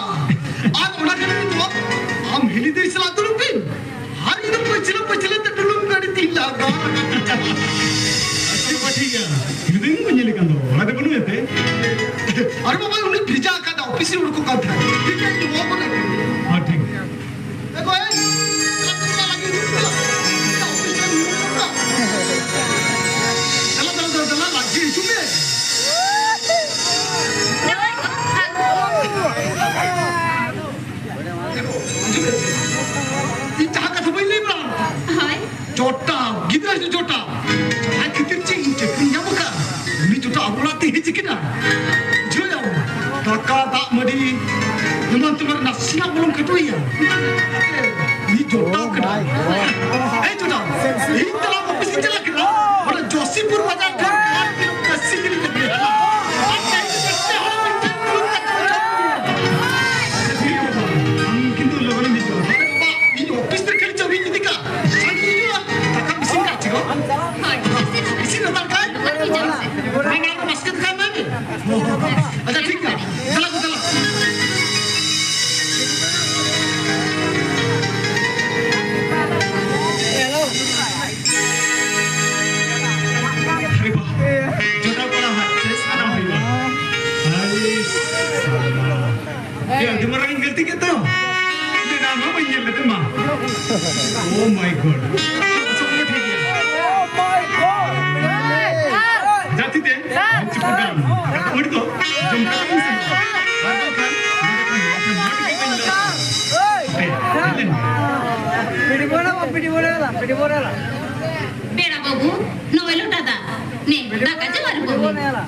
ᱟᱨ ᱚᱱᱟ ᱠᱷᱟᱹᱛᱤᱨ ᱫᱚ ᱟᱢ ᱦᱤᱞᱤ ᱫᱟᱹᱭ ᱥᱟᱞᱟᱜ ᱫᱩᱲᱩᱵ ᱵᱤᱱ᱾ ᱟᱨ ᱤᱧ ᱫᱚ ᱯᱟᱹᱪᱷᱞᱟᱹ ᱯᱟᱹᱪᱷᱞᱟᱹ ᱛᱮ ᱰᱩᱞᱩᱝ ᱜᱟᱹᱰᱤ ᱛᱤᱧ ᱞᱟᱜᱟ᱾ ᱟᱪᱪᱷᱟ, ᱴᱷᱤᱠ ᱜᱮᱭᱟ᱾ ᱦᱤᱞᱤ ᱫᱟᱹᱭ ᱵᱟᱹᱧ ᱧᱮᱞᱮ ᱠᱟᱱ ᱫᱚ, ᱚᱲᱟᱜ ᱨᱮ ᱵᱟᱹᱱᱩᱭᱟ ᱛᱮ? ᱟᱨᱮ ᱵᱟᱵᱟ, ᱩᱱᱤ ᱵᱷᱮᱡᱟ ᱟᱠᱟᱫᱟ, ᱚᱯᱷᱤᱥ ᱨᱮ ᱩᱰᱩᱠᱚᱜ ᱠᱟᱱ ᱛᱟᱦᱮᱸᱫ᱾ ᱴᱷᱤᱠ ᱜᱮᱭᱟ, ᱤᱧ ᱦᱚᱦᱚ ᱟᱠᱚ ᱠᱟᱱᱟ᱾ ᱦᱚᱸ, ᱴᱷᱤᱠ ᱜᱮᱭᱟ᱾ ᱮ ᱜᱚᱭ, ᱪᱟᱞᱟᱜ ᱠᱟᱱᱟ, ᱞᱟᱜᱤ ᱦᱤᱡᱩᱜ ᱠᱟᱱᱟ᱾ ᱚᱯᱷᱤᱥ ᱨᱮ ᱦᱤᱡᱩᱜ ᱠᱟᱱᱟ᱾ ᱫᱮᱞᱟ, ᱫᱮᱞᱟ, ᱫᱮᱞᱟ, ᱫᱮᱞᱟ, ᱞᱟᱜᱤ ᱦᱤᱡᱩᱜ ᱢᱮ᱾ ᱟᱸᱡᱚᱢ ᱢᱮ᱾ ᱤᱧ ᱡᱟᱦᱟᱸ ᱠᱟᱛᱷᱟ ᱵᱟᱹᱧ ᱞᱟᱹᱭ ᱵᱟᱲᱟ ᱟᱢ ᱠᱟᱱᱟ᱾ ᱦᱳᱭ᱾ ᱡᱚᱴᱟ, ᱜᱤᱫᱽᱨᱟᱹ ᱦᱤᱥᱟᱹᱵ ᱡᱚᱴᱟ᱾ ᱡᱟᱦᱟᱸ ᱠᱷᱟᱹᱛᱤᱨ ᱪᱮᱫ ᱤᱧ ᱪᱟᱹᱠᱨᱤᱧ ᱧᱟᱢ ᱟᱠᱟᱫ, ᱩᱱᱤ ᱡᱚᱴᱟ ᱟᱵᱚ ᱚᱲᱟᱜ ᱛᱮ ᱦᱮᱡ ᱟᱠᱟᱱᱟ᱾ ᱵᱩᱡᱷᱟᱹᱣ ᱫᱟᱢ? ᱫᱟᱠᱟ, ᱫᱟᱜ ᱢᱟᱹᱰᱤ, ᱮᱢᱟᱱ ᱛᱮᱢᱟᱱ ᱱᱟᱥᱮᱱᱟᱜ ᱵᱚᱞᱚᱝ ᱠᱷᱟᱴᱚ ᱤᱭᱟᱹ᱾ ᱩᱱᱤ ᱡᱚᱴᱟ ᱠᱟᱱᱟ᱾ ᱮᱭ ᱡᱚᱴᱟ, ᱤᱧ ᱛᱟᱞᱟ ᱚᱯᱷᱤᱥ ᱤᱧ ᱪᱟᱞᱟᱜ ᱠᱟᱱᱟ᱾ ᱚᱱᱟ ᱡᱚᱥᱤᱯᱩᱨ ᱵᱟᱡᱟᱨ ᱠᱷᱚᱱ ᱵᱟᱨ ᱠᱤᱞᱳ ᱠᱟᱹᱥᱤ ᱡᱤᱞ ᱤᱧ ᱟᱹᱜᱩᱭᱟ᱾ ᱟᱨ ᱛᱮᱦᱮᱧ ᱫᱚ ᱡᱚᱛᱚ ᱦᱚᱲ ᱢᱤᱫᱴᱷᱮᱱ ᱫᱩᱲᱩᱵ ᱠᱟᱛᱮ ᱵᱚᱱ ᱡᱚᱢ ᱧᱩᱭᱟ᱾ ᱟᱢ ᱠᱤᱱᱛᱩ ᱞᱚᱜᱚᱱ ᱮᱢ ᱦᱤᱡᱩᱜᱼᱟ᱾ ᱵᱟᱵᱟ, ᱤᱧ ᱚᱯᱷᱤᱥ ᱨᱮ ᱠᱷᱟᱹᱞᱤ ᱪᱟᱹᱵᱤᱧ ᱤᱫᱤ ᱠᱟᱜ᱾ ᱥᱟᱺᱜᱤᱧ ᱦᱤᱡᱩᱜᱼᱟ᱾ ᱫᱟᱠᱟᱢ ᱤᱥᱤᱱ ᱠᱟᱜ ᱪᱮ ᱜᱚ? ᱦᱳᱭ, ᱤᱥᱤᱱ ᱟᱠᱟᱫ᱾ ᱤᱥᱤᱱ ᱦᱟᱛᱟᱲ ᱠᱟᱜ᱾ ᱦᱳᱭ, ᱤᱥᱤᱱ ᱟᱠᱟᱫ᱾ ᱚᱱᱟ ᱵᱟᱥᱠᱮ ᱫᱟᱠᱟ ᱮᱢᱟᱭ ᱢᱮ᱾ ᱟᱪᱪᱷᱟ, ᱴᱷᱤᱠ ᱜᱮᱭᱟ᱾ ᱫᱮᱞᱟ ᱜᱚ, ᱫᱮᱞᱟ᱾ ᱟᱨᱮ ᱵᱟ, ᱡᱚᱴᱟᱣ ᱠᱚᱲᱟ ᱦᱟᱸᱜ ᱪᱮᱫ ᱥᱟᱱᱟ ᱦᱩᱭᱩᱜᱼᱟ? ᱟᱨᱮ ᱥᱟᱞᱟ᱾ ᱮ, ᱟᱹᱰᱤ ᱢᱟᱨᱟᱝ ᱤᱧ ᱜᱟᱹᱞᱛᱤ ᱠᱮᱫ ᱫᱚ᱾ ᱤᱧ ᱫᱚ ᱱᱚᱣᱟ ᱢᱟ ᱵᱟᱹᱧ ᱧᱮᱞ ᱞᱮᱫ ᱢᱟ᱾ Oh my God. ᱟᱪᱪᱷᱟ, ᱚᱱᱟ ᱴᱷᱤᱠ ᱜᱮᱭᱟ᱾ ᱡᱟᱹᱛᱤ ᱛᱮ ᱪᱩᱯᱩ ᱜᱟᱱ᱾ ᱩᱱᱤ ᱫᱚ ᱡᱚᱢ ᱠᱟᱛᱮ ᱤᱧ ᱥᱮᱱᱚᱜᱼᱟ᱾ ᱟᱨ ᱵᱟᱝᱠᱷᱟᱱ ᱱᱚᱰᱮ ᱠᱷᱚᱱ ᱟᱯᱮ ᱢᱟᱴᱷ ᱜᱮ ᱵᱟᱹᱧ ᱞᱟᱜᱟᱜᱼᱟ᱾ ᱯᱮ, ᱦᱮᱡ ᱞᱮᱱ ᱢᱮ᱾ ᱯᱮᱲᱟ ᱵᱟᱹᱵᱩ, ᱱᱚᱜᱼᱚᱭ ᱞᱚᱴᱟ ᱫᱟᱜ᱾ ᱱᱮ, ᱫᱟᱠᱟ ᱡᱚᱢ ᱟᱨ ᱵᱚᱱ ᱧᱩᱭᱟ᱾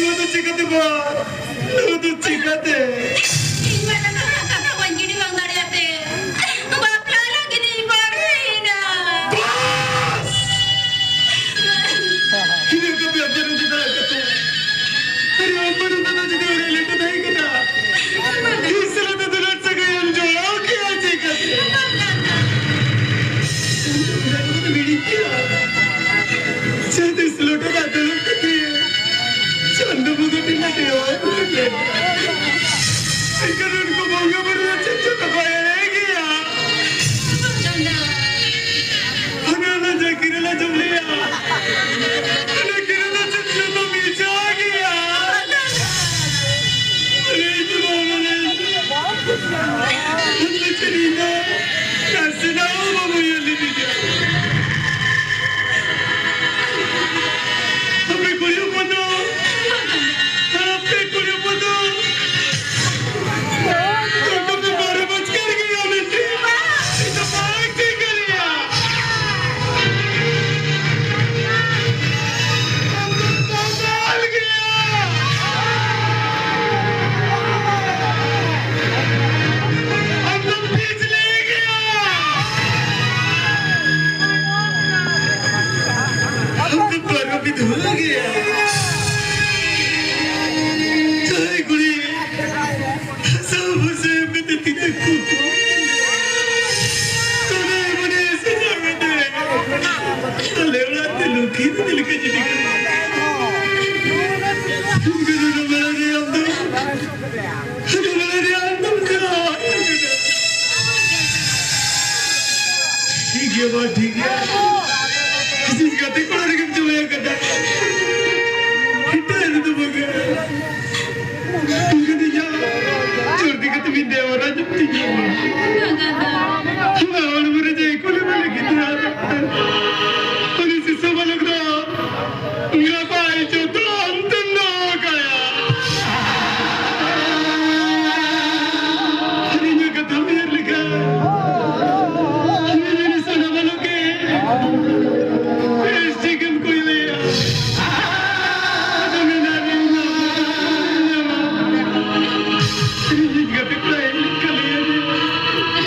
ᱱᱚᱣᱟ ᱫᱚ ᱪᱤᱠᱟᱹᱛᱮ ᱵᱟᱝ? ᱱᱚᱣᱟ ᱫᱚ ᱪᱤᱠᱟᱹᱛᱮ? ᱤᱧ ᱢᱟ ᱱᱟᱦᱟᱜ ᱠᱟᱛᱷᱟ ᱵᱟᱹᱧ ᱜᱤᱰᱤ ᱵᱟᱝ ᱫᱟᱲᱮᱭᱟᱛᱮ ᱵᱟᱯᱞᱟ ᱞᱟᱹᱜᱤᱫ ᱤᱧ ᱵᱟᱲᱦᱟᱭᱮᱱᱟ᱾ ᱵᱟᱥ! ᱤᱱᱟᱹ ᱠᱚ ᱵᱮᱯᱟᱨ ᱤᱫᱤ ᱫᱟᱲᱮ ᱠᱟᱛᱮ᱾ ᱟᱨ ᱟᱢ ᱢᱟ ᱱᱚᱝᱠᱟ ᱫᱚ ᱡᱩᱫᱤ ᱚᱲᱟᱜ ᱞᱮᱴᱚ ᱛᱟᱦᱮᱸ ᱠᱟᱱᱟ, ᱤᱧ ᱥᱟᱞᱟᱜ ᱫᱚ ᱫᱩᱞᱟᱹᱲ ᱥᱟᱹᱜᱟᱹᱭ ᱮᱢ ᱡᱚᱲᱟᱣ ᱠᱮᱭᱟ ᱪᱤᱠᱟᱹᱛᱮ? ᱡᱟᱦᱟᱸ ᱛᱤᱥ ᱞᱚᱴᱟ ᱫᱟᱜ ᱫᱩᱞ ᱠᱟᱛᱮ ᱪᱟᱸᱫᱚ ᱵᱚᱸᱜᱟ ᱴᱷᱮᱱ ᱱᱮᱦᱚᱨ ᱦᱩᱭ ᱞᱮᱱᱟ᱾ ᱵᱟᱝ ᱴᱷᱤᱠ ᱜᱮᱭᱟ᱾ ᱤᱥᱤᱱ ᱠᱟᱛᱮ ᱠᱚᱲᱟ ᱨᱮᱜᱮᱢ ᱡᱟᱶᱟᱭ ᱟᱠᱟᱫᱟ᱾ ᱮᱴᱟᱜ ᱨᱮᱫᱚ ᱵᱟᱝᱟ᱾ ᱤᱧ ᱫᱚ ᱡᱟ ᱡᱚᱞᱫᱤ ᱠᱟᱛᱮ ᱵᱤᱱ ᱫᱮᱣᱟᱨᱟ ᱧᱚᱜ ᱛᱤᱧᱟ᱾ ᱚᱱᱟ ᱦᱚᱲᱢᱚ ᱨᱮ ᱡᱮ ᱠᱩᱞᱤ ᱵᱟᱞᱮ ᱜᱤᱫᱽᱨᱟᱹ᱾ ᱩᱱᱤ ᱥᱤᱥᱩ ᱵᱟᱞᱚᱠ ᱫᱚ ᱜᱟᱯᱟᱭ ᱡᱚᱛᱚᱱ ᱛᱮ ᱱᱚ ᱠᱟᱭᱟ᱾ ᱟᱨ ᱤᱧᱟᱹᱜ ᱠᱟᱛᱷᱟ ᱩᱭᱦᱟᱹᱨ ᱞᱮᱠᱷᱟᱱ, ᱩᱱᱤ ᱡᱩᱫᱤ ᱥᱟᱱᱟ ᱵᱟᱹᱱᱩᱜ ᱜᱮ, ᱵᱮᱥ ᱴᱷᱤᱠ ᱮᱢ ᱠᱩᱭ ᱞᱮᱭᱟ᱾ ᱟᱫᱚ ᱢᱮᱱᱟ ᱤᱧ ᱫᱚ ᱤᱧᱤᱡ ᱜᱟᱛᱮ ᱠᱚᱲᱟ ᱦᱮᱡ ᱞᱮᱱᱠᱷᱟᱱ ᱞᱟᱹᱭ ᱟᱹᱧ᱾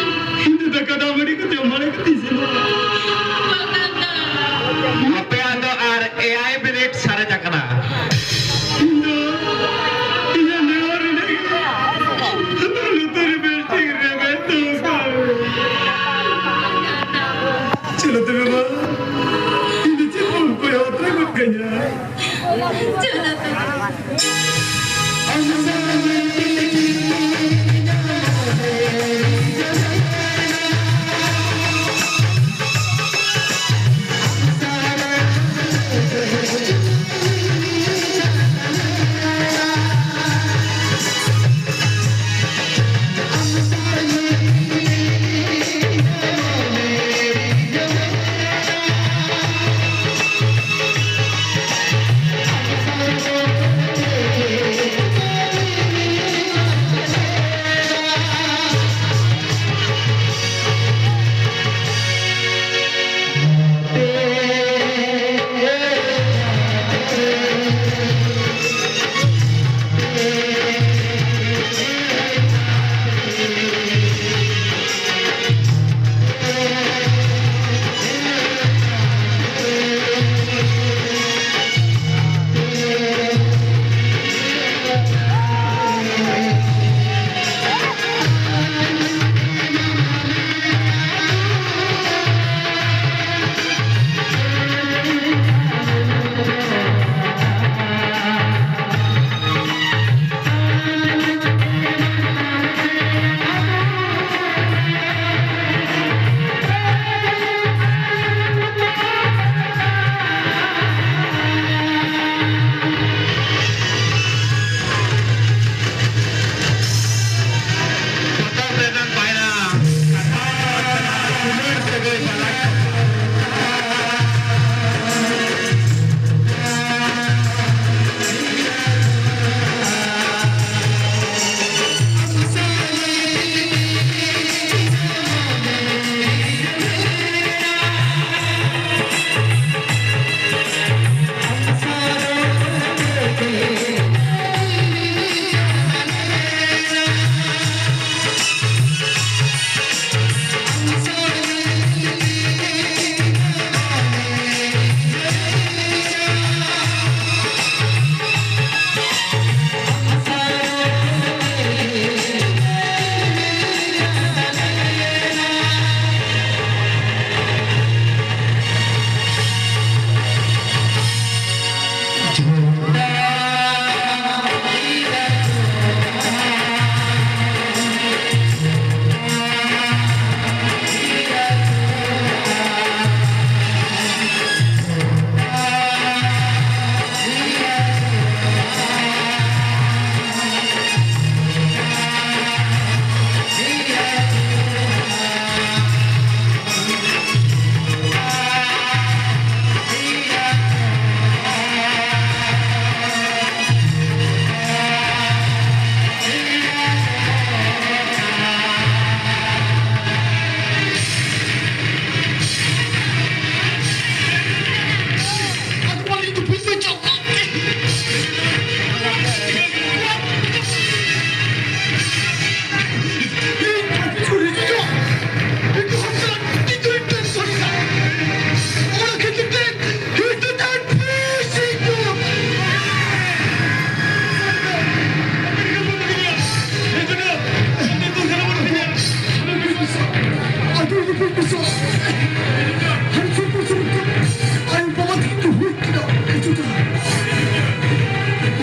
ᱟᱭᱳ ᱵᱟᱵᱟ ᱛᱟᱹᱠᱤᱱ ᱠᱚ ᱦᱩᱭ ᱠᱮᱫᱟ᱾ ᱤᱧ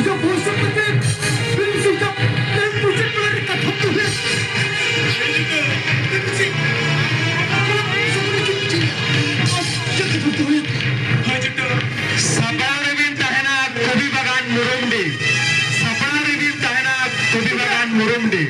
ᱫᱚ ᱵᱚᱭᱮᱥ ᱠᱟᱛᱮ ᱯᱨᱤᱱᱥᱤᱯᱟᱞ ᱮᱢ ᱵᱩᱡᱷᱟᱹᱣ ᱵᱟᱲᱟ ᱨᱮ ᱠᱟᱛᱷᱟ ᱫᱚ ᱦᱩᱭ᱾ ᱥᱟᱯᱲᱟᱣ ᱨᱮᱵᱤᱱ ᱛᱟᱦᱮᱱᱟ ᱠᱚᱵᱤ ᱵᱟᱜᱟᱱ ᱢᱩᱨᱩᱢᱰᱤ᱾ ᱥᱟᱯᱲᱟᱣ ᱨᱮᱵᱤᱱ ᱛᱟᱦᱮᱱᱟ ᱠᱚᱵᱤ ᱵᱟᱜᱟᱱ ᱢᱩᱨᱩᱢᱰᱤ᱾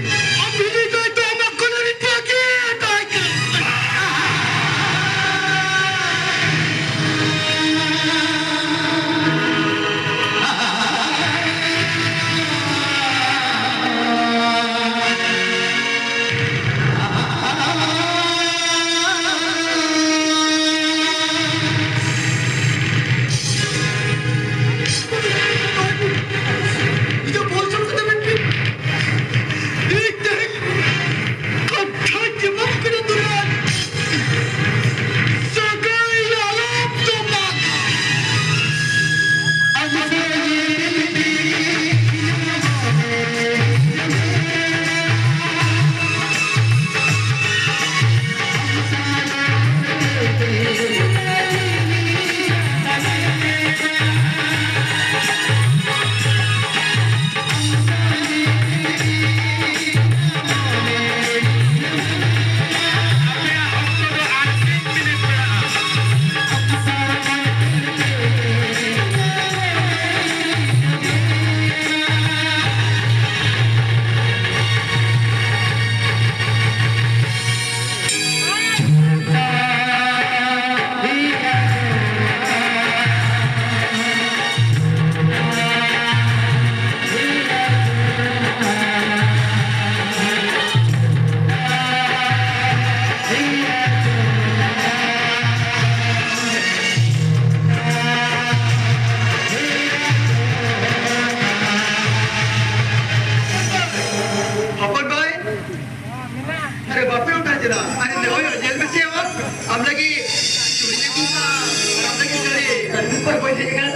ᱦᱚᱯᱚᱱ ᱵᱷᱟᱭ, ᱟᱨᱮ ᱵᱟᱯᱮ ᱩᱴᱷᱟᱹ ᱪᱮᱫᱟ? ᱟᱨᱮ ᱱᱮ ᱦᱚᱭ ᱧᱮᱞ ᱢᱮᱥᱮ ᱟᱢ, ᱟᱢ ᱞᱟᱹᱜᱤᱫ ᱪᱩᱲᱤ ᱟᱹᱜᱩ ᱠᱟᱜᱼᱟ, ᱟᱢ ᱞᱟᱹᱜᱤᱫ ᱥᱟᱹᱲᱤ, ᱟᱹᱰᱤ ᱫᱤᱱ ᱯᱚᱨ ᱵᱟᱹᱧ ᱦᱮᱡ ᱟᱠᱟᱱᱟ᱾